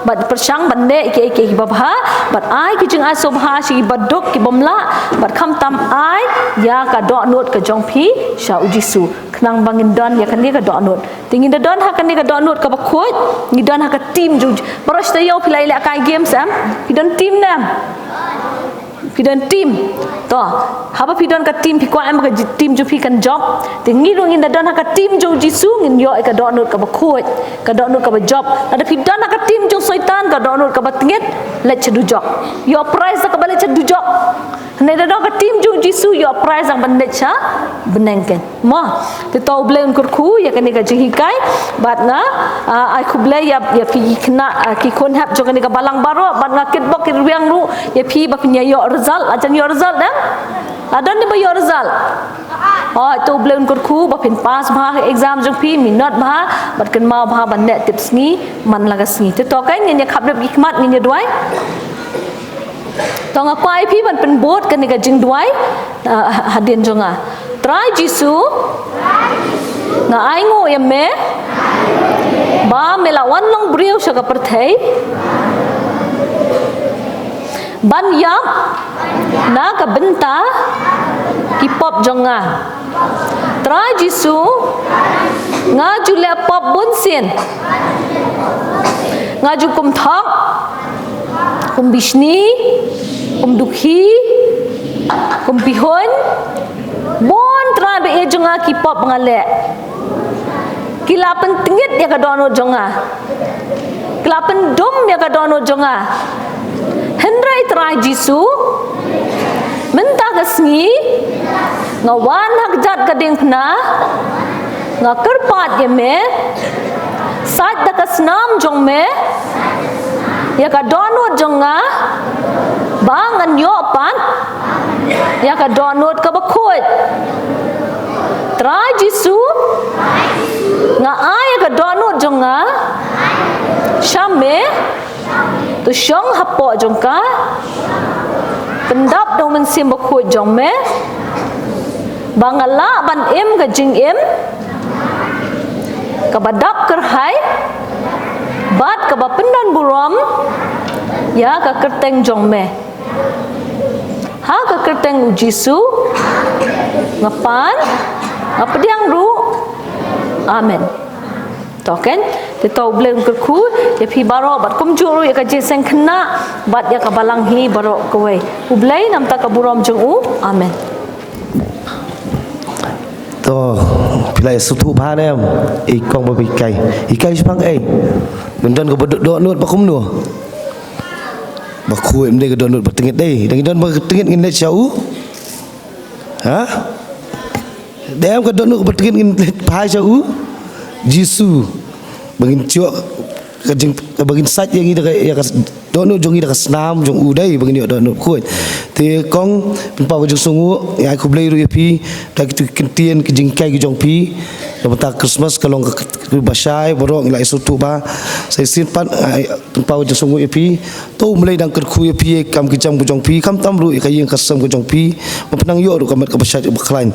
bad pyrshang ban leh ïa kiei kiei kiba bha, bad ai ki jingai sngewbha sha kiba duk kiba mlak, bad khamtam ai ïa ka dohnud ka jong phi sha u Jisu. Khnang ba ngin don ïa kane ka dohnud. Te ngin da don ha kane ka dohnud kaba khuid, ngin don ha ka team jong, baroh shi taïew phi la ïalehkai games em? Phi don team ne em? Phi don team. To, haba phi don ka team phi kwah em ba ka ji-, team jong phi kan jop. Te ngi ruh ngin da don ha ka team jong u Jisu, ngin ïoh ïa ka dohnud kaba khuid, ka dohnud kaba jop. Lada phi don ha ka team jong Soitan, ka dohnud kaba tngit, leit sha dujok. Ïoh prize da kaba leit sha dujok. Hynrei da don ka team jong u Jisu, ïoh prize da kaba leit sha bneng kein. Mo, te to U Blei un kyrkhu ïa kane ka jinghikai, bad nga, ah, ai khublei ïa, ïa phi ki khynnah, ah, ki khun hep jong kane ka balang baroh, bad nga kitbok kitrwiang ruh ïa phi ba phin ïa ïoh result, la jan ïoh result em? La don ne ba ïoh result? Oh, to U Blei un kyrkhu ba phin pass bha ka exam jong phi, minot bha, bad kynmaw bha ban leh tipsngi man la ka sngi. Te to kein ngin ïa khapdep ki khmat ngin ïa duwai. To nga kwah ïa phi ban pynbud kane ka jingduwai, ah, hadien jong nga. Trai Jisu, nga ainguh ïa me ba me la wan long briew sha ka pyrthei ban ïap na ka bynta ki pop jong nga. Trai Jisu, nga ju leh pop bunsien. Nga ju kum thok, kum bishni, kum dukhi, kum pihuiñ. Bun trai ba ïeit jong nga ki pop ba nga leh. Ki la pyntngit ïa ka dohnud jong nga. Ki la pyndum ïa ka dohnud jong nga. Hynrei Trai Jisu, mynta ka sngi, nga wan ha kjat ka diengphna, nga kyrpad ïa me, sait da ka snam jong me, ïa ka dohnud jong nga, ba ngan ïoh pat ïa ka dohnud kaba khuid. Trai Jisu, nga ai ïa ka dohnud jong nga sha me, to shong hapoh jong ka, pyndap da u Mynsiem Bakhuid jong me, ba nga lah ban im ka jingim kaba dap kyrhai bad kaba pyndonburom ïa ka kyrteng jong me. Ha ka kyrteng u Jisu nga pan, nga pdiang ruh. Amen. To kein, te to U Blei un kyrkhu ïa phi baroh bad kumjuh ruh ïa ka jingïaseng khynnah bad ïa ka balang hi baroh kawei. U Blei namar ka burom jong u. Amen. To, phi la ïa sngewthuh bha ne em? Ïa kong ba phi hikai. Hikai shaphang ei? Ngin don kaba doh, dohnud ba kumno? Ba khuid, ym dei ka dohnud ba tyngit dei. Dang don ba tyngit ngin leit sha u? Ha? Dei em ka dohnud ba tyngit ngin leit phai sha u Jisu. Ba ngin ïoh ka jing, ba ngin sait ïa ngi da ka, ïa ka dohnud jong ngi da ka snam jong u dei ba ngin ïoh dohnud khuid. Te kong, pynpaw ka jingsngewnguh, nga ai khublei ruh ïa phi da kito ki kyntien ki jinghikai ki jong phi. Na bynta Christmas ka long ka, kaba shai baroh ngi la ïa sngewthuh bha. Sa shisien pat nga ai pynpaw ka jingsngewnguh ïa phi. To U Blei un kyrkhu ïa phi ïa ka kam ka jam ka jong phi, khamtam ruh ïa ka ïing ka sem ka jong phi. Ba phin nang ïoh ruh ka met kaba shait kaba khlaiñ.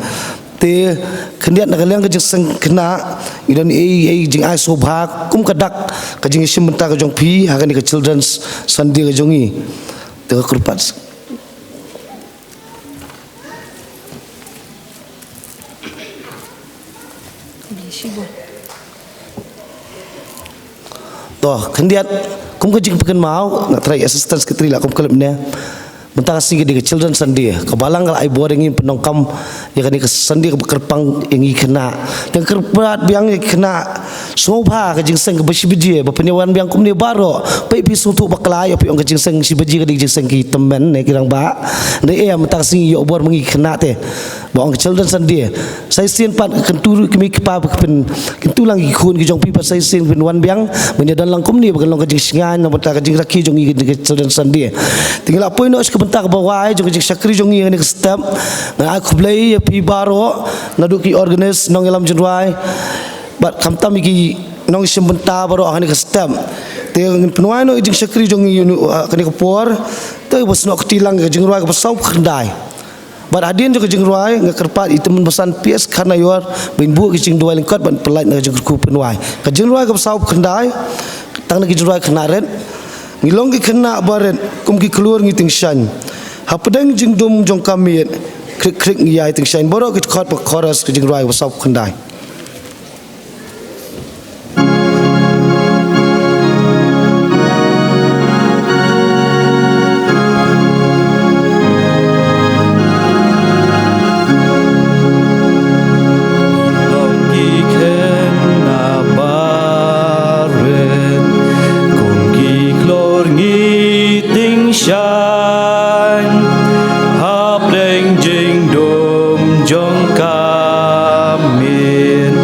Te khyndiat na ka liang ka jingïaseng khynnah, ngi don ei ei jingai sngewbha kum ka dak ka jingïashim bynta ka jong phi ha kane ka Children's Sunday ka jong ngi. Te ka kyrpad. To, khyndiat, kum ka jingpynkynmaw, nga trai Assistant Secretary la kum ka lep ne. Mynta ka sngi ka dei ka Children Sunday, ka balang ka la ai bor ïa ngi pyndonkam ïa kane ka Sunday kaba kyrpang ïa ngi khynnah. Te nga kyrpad biang ïa ki khynnah, sngewbha ka jingïaseng kaba shi baje, ba phin ïa wan biang kumne baroh. Peit phi sngewthuh bakla ïa phi ong ka jingïaseng shi baje ka dei ka jingïaseng ki tymmen ne ki rangbah. Dei ïa mynta ka sngi ïoh bor ma ngi khynnah te. Ba ong ka Children Sunday. Sa shisien pat kyntu ruh ki mei ki pa ba phin kyntu lang ki khun ki jong phi ba sa shisien phin wan biang. Ban ïa don lang kumne ba kan long ka jingshngaiñ na bynta ka jingrakhe jong ngi ka Children Sunday. Te ngi la poi noh sha ka bynta kaba wai jong ka jingshakri jong ngi ha kane ka step. Nga ai khublei ïa phi baroh naduh ki organist, nongïalam jingrwai. Bad khamtam ïa ki nongshim bynta baroh ha kane ka step. Te ngin pynwai noh ïa ka jingshakri jong ngi ïa une, ah, kane ka por. Te ba snoh kti lang ka jingrwai kaba sawphew khyndai. Bad hadien jong ka jingrwai nga kyrpad ïa i Tymmen Basan P S Kharnaior ban buh ka jingduwai lyngkot ban pynlait na ka jingkyrkhu pynwai. Ka jingrwai kaba sawphew khyndai, tang na ka jingrwai khynnah rit. Ngi long ki khynnah barit, kum ki khlur ngi tyngshaiñ. Hapdeng jingdum jong ka miet, khrik khrik ngi ïai tyngshaiñ. Baroh ki dkhot bad chorus ka jingrwai kaba sawphew khyndai. Long ki khynnah barit, kum ki khlur ngi tyngshaiñ, hapdeng jingdum jong ka miet,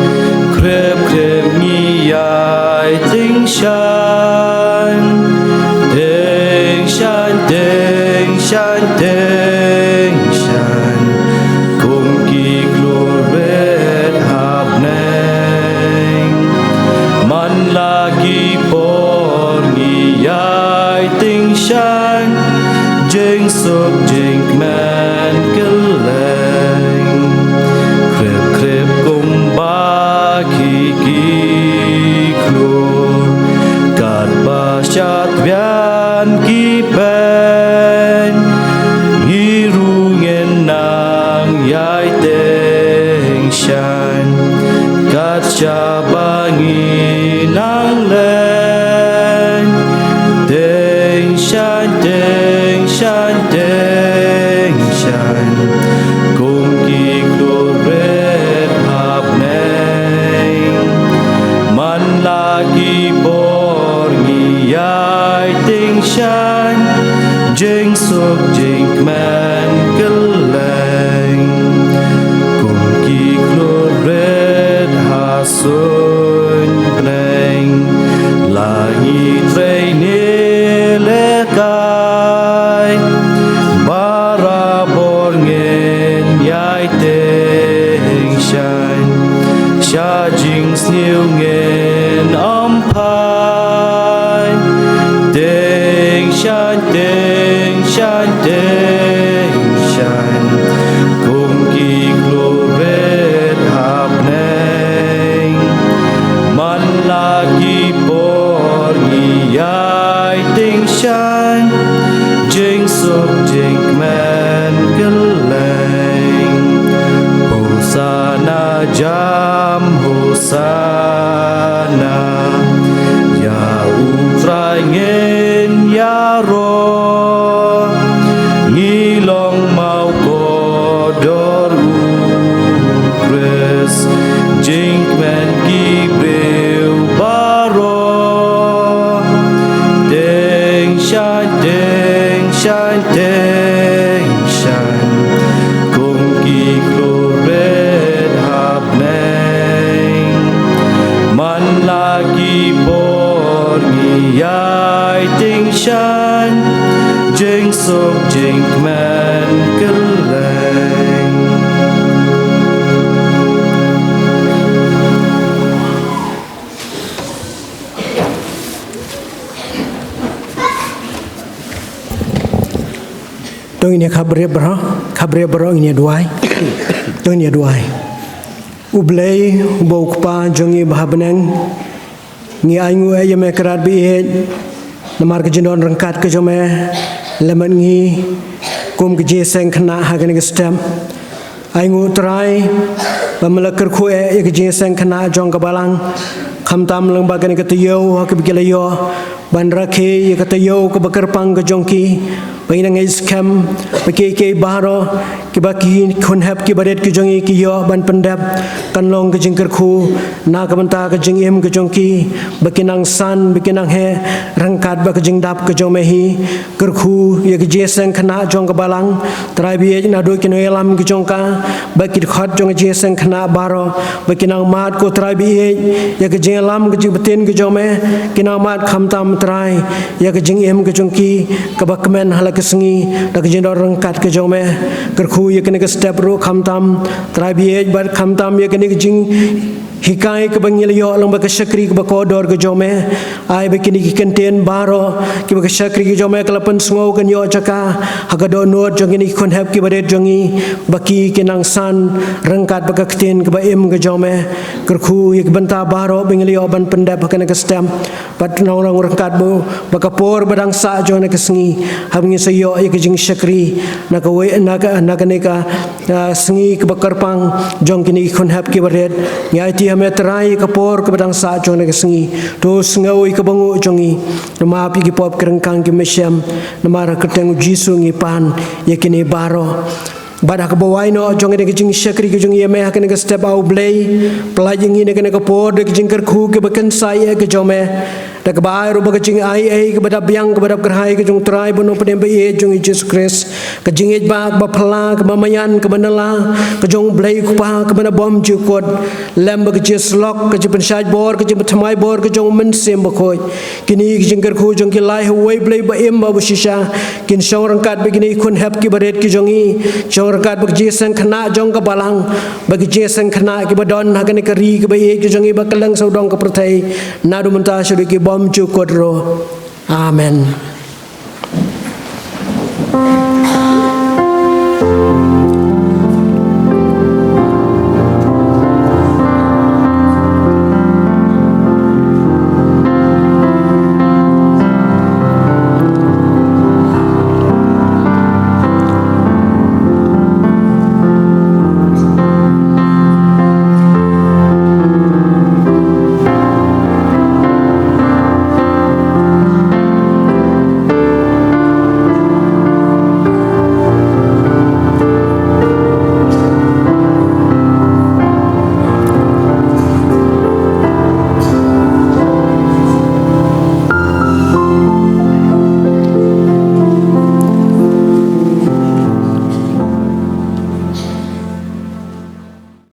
khrip khrip ngi ïai tyngshaiñ, tyngshaiñ, tyngshaiñ, tyngshaiñ, kum ki khlur rit ha bneng. Man la ki por ngi ïai tyngshaiñ, jingsuk jingkmen kylleng. Khrip khrip kumba ki ki khlur, katba shad rian ki peiñ, ngi ruh ngin nang ïai tyngshaiñ, kat shaba ngi nang leh. Tyngshaiñ, tyngshaiñ, tyngshaiñ, kum ki khlur rit ha bneng. Man la ki por ngi ïai tyngshaiñ, jingsuk jingkmen kylleng. Kum ki khlur rit ha suiñ bneng, la ngi trei ne lehkai, barabor ngin ïai tyngshaiñ, sha jingsniew ngin ym phai. Tyngshaiñ, tyngshaiñ, tyngshaiñ, kum ki khlur rit ha bneng. Man la ki por ngi ïai tyngshaiñ, jingsuk jingkmen kylleng. Hosana jam, Hosana ïa U Trai ngin ïaroh. Ngi long mawkordor U Khrist, jingkmen ki briew baroh. Tyngshaiñ, tyngshaiñ, tyngshaiñ, kum ki khlur rit ha bneng. Man la ki por ngi ïai tyngshaiñ, jingsuk jingkmen kylleng. To ngin ïa khapriap baroh, khapriap baroh, ngin ïa duwai. To ngin ïa duwai. U Blei uba u Kpa jong ngi ba ha bneng, ngi ainguh ïa me Kynrad baieit namar ka jingdon ryngkat ka jong me lem bad ngi kum ka jingïaseng khynnah ha kane ka step. Ainguh Trai ba me la kyrkhu ïa ka jingïaseng khynnah jong ka balang, khamtam lyngba kane ka taïew ha kaba ki la ïoh ban rakhe ïa ka taïew kaba kyrpang ka jong ki, ba ngin nang ngeit skhem ba kiei kiei baroh kiba ki khun hep kiba rit ki jong ngi ki ïoh ban pyndep kan long ka jingkyrkhu na ka bynta ka jingim ka jong ki, ba ki nang san, ba ki nang heh ryngkat bad ka jingdap ka jong me hi. Kyrkhu ïa ka jingïaseng khynnah jong ka balang Trai baieit, naduh ki nongïalam ki jong ka bad ki dkhot jong ka jingïaseng khynnah baroh, ba ki nang mad ko Trai baieit ïa ka jing ïalam ka jingbatin ka jong me, ki nang mad khamtam Trai ïa ka jingim ka jong ki kaba kmen ha la ka sngi da ka jingdon ryngkat ka jong me. Kyrkhu ïa kane ka step ruh khamtam Trai ba ïeit, bad khamtam ïa kane ka jinghikai kaba ngi la ïoh lyngba ka shakri kaba kordor ka jong me. Ai ba kine ki kyntien baroh kiba ka shakri ka jong me ka la pynsngew kan ïoh jaka ha ka dohnud jong kine ki khun hep kiba rit jong ngi, ba ki kin nang san ryngkat bad ka ktien kaba im ka jong me. Kyrkhu ïa ki bynta baroh ba ngi la ïoh ban pyndep ha kane ka step, bad nongrong ryngkat ba, ba ka por ba dang sah jong kane ka sngi, haba ngin sa ïoh ïa ka jingshakri na kawei, na ka, na kane ka ah, sngi kaba kyrpang jong kine ki khun hep kiba rit. Ngi aiti ha me Trai ka por kaba dang sah jong kane ka sngi. To sngew ïa ka bynguh jong ngi. To map ïa ki pop ki ryngkang ki mynsiem. Namar ha ka kyrteng u Jisu ngi pan ïa kine baroh. Bad ha kaba wai noh jong kane ka jingshakri ka jong ngi ïa me ha kane ka step, ah U Blei, pyllait ïa ngi na kane ka por da ka jingkyrkhu kaba kynsai ïa ka jong me. Da kaba ai ruh ba ka jingaiei kaba dap biang kaba dap kyrhai ka jong u Trai bad u Nongpynim ba ïeit jong ngi Jisu Khrist, ka jingïeit ba, kaba phylla, kaba maïan, kaba nylla ka jong u Blei u Kpa kaba na bymjukut, lem bad ka jingïasyllok, ka jingpynshait bor, ka jingpynthymmai bor ka jong u Mynsiem Bakhuid. Kine ki jingkyrkhu jong ngi la ai ha uwei U Blei ba im bad ba shisha. Kin shong ryngkat bad kine ki khun hep kiba rit ki jong ngi, shong ryngkat bad ka jingïaseng khynnah jong ka balang, bad ka jingïaseng khynnah kiba don ha kane ka ri kaba ïeit ka jong ngi, ba kylleng sawdong ka pyrthei, naduh mynta shaduh ki bymjukut ruh. Amen.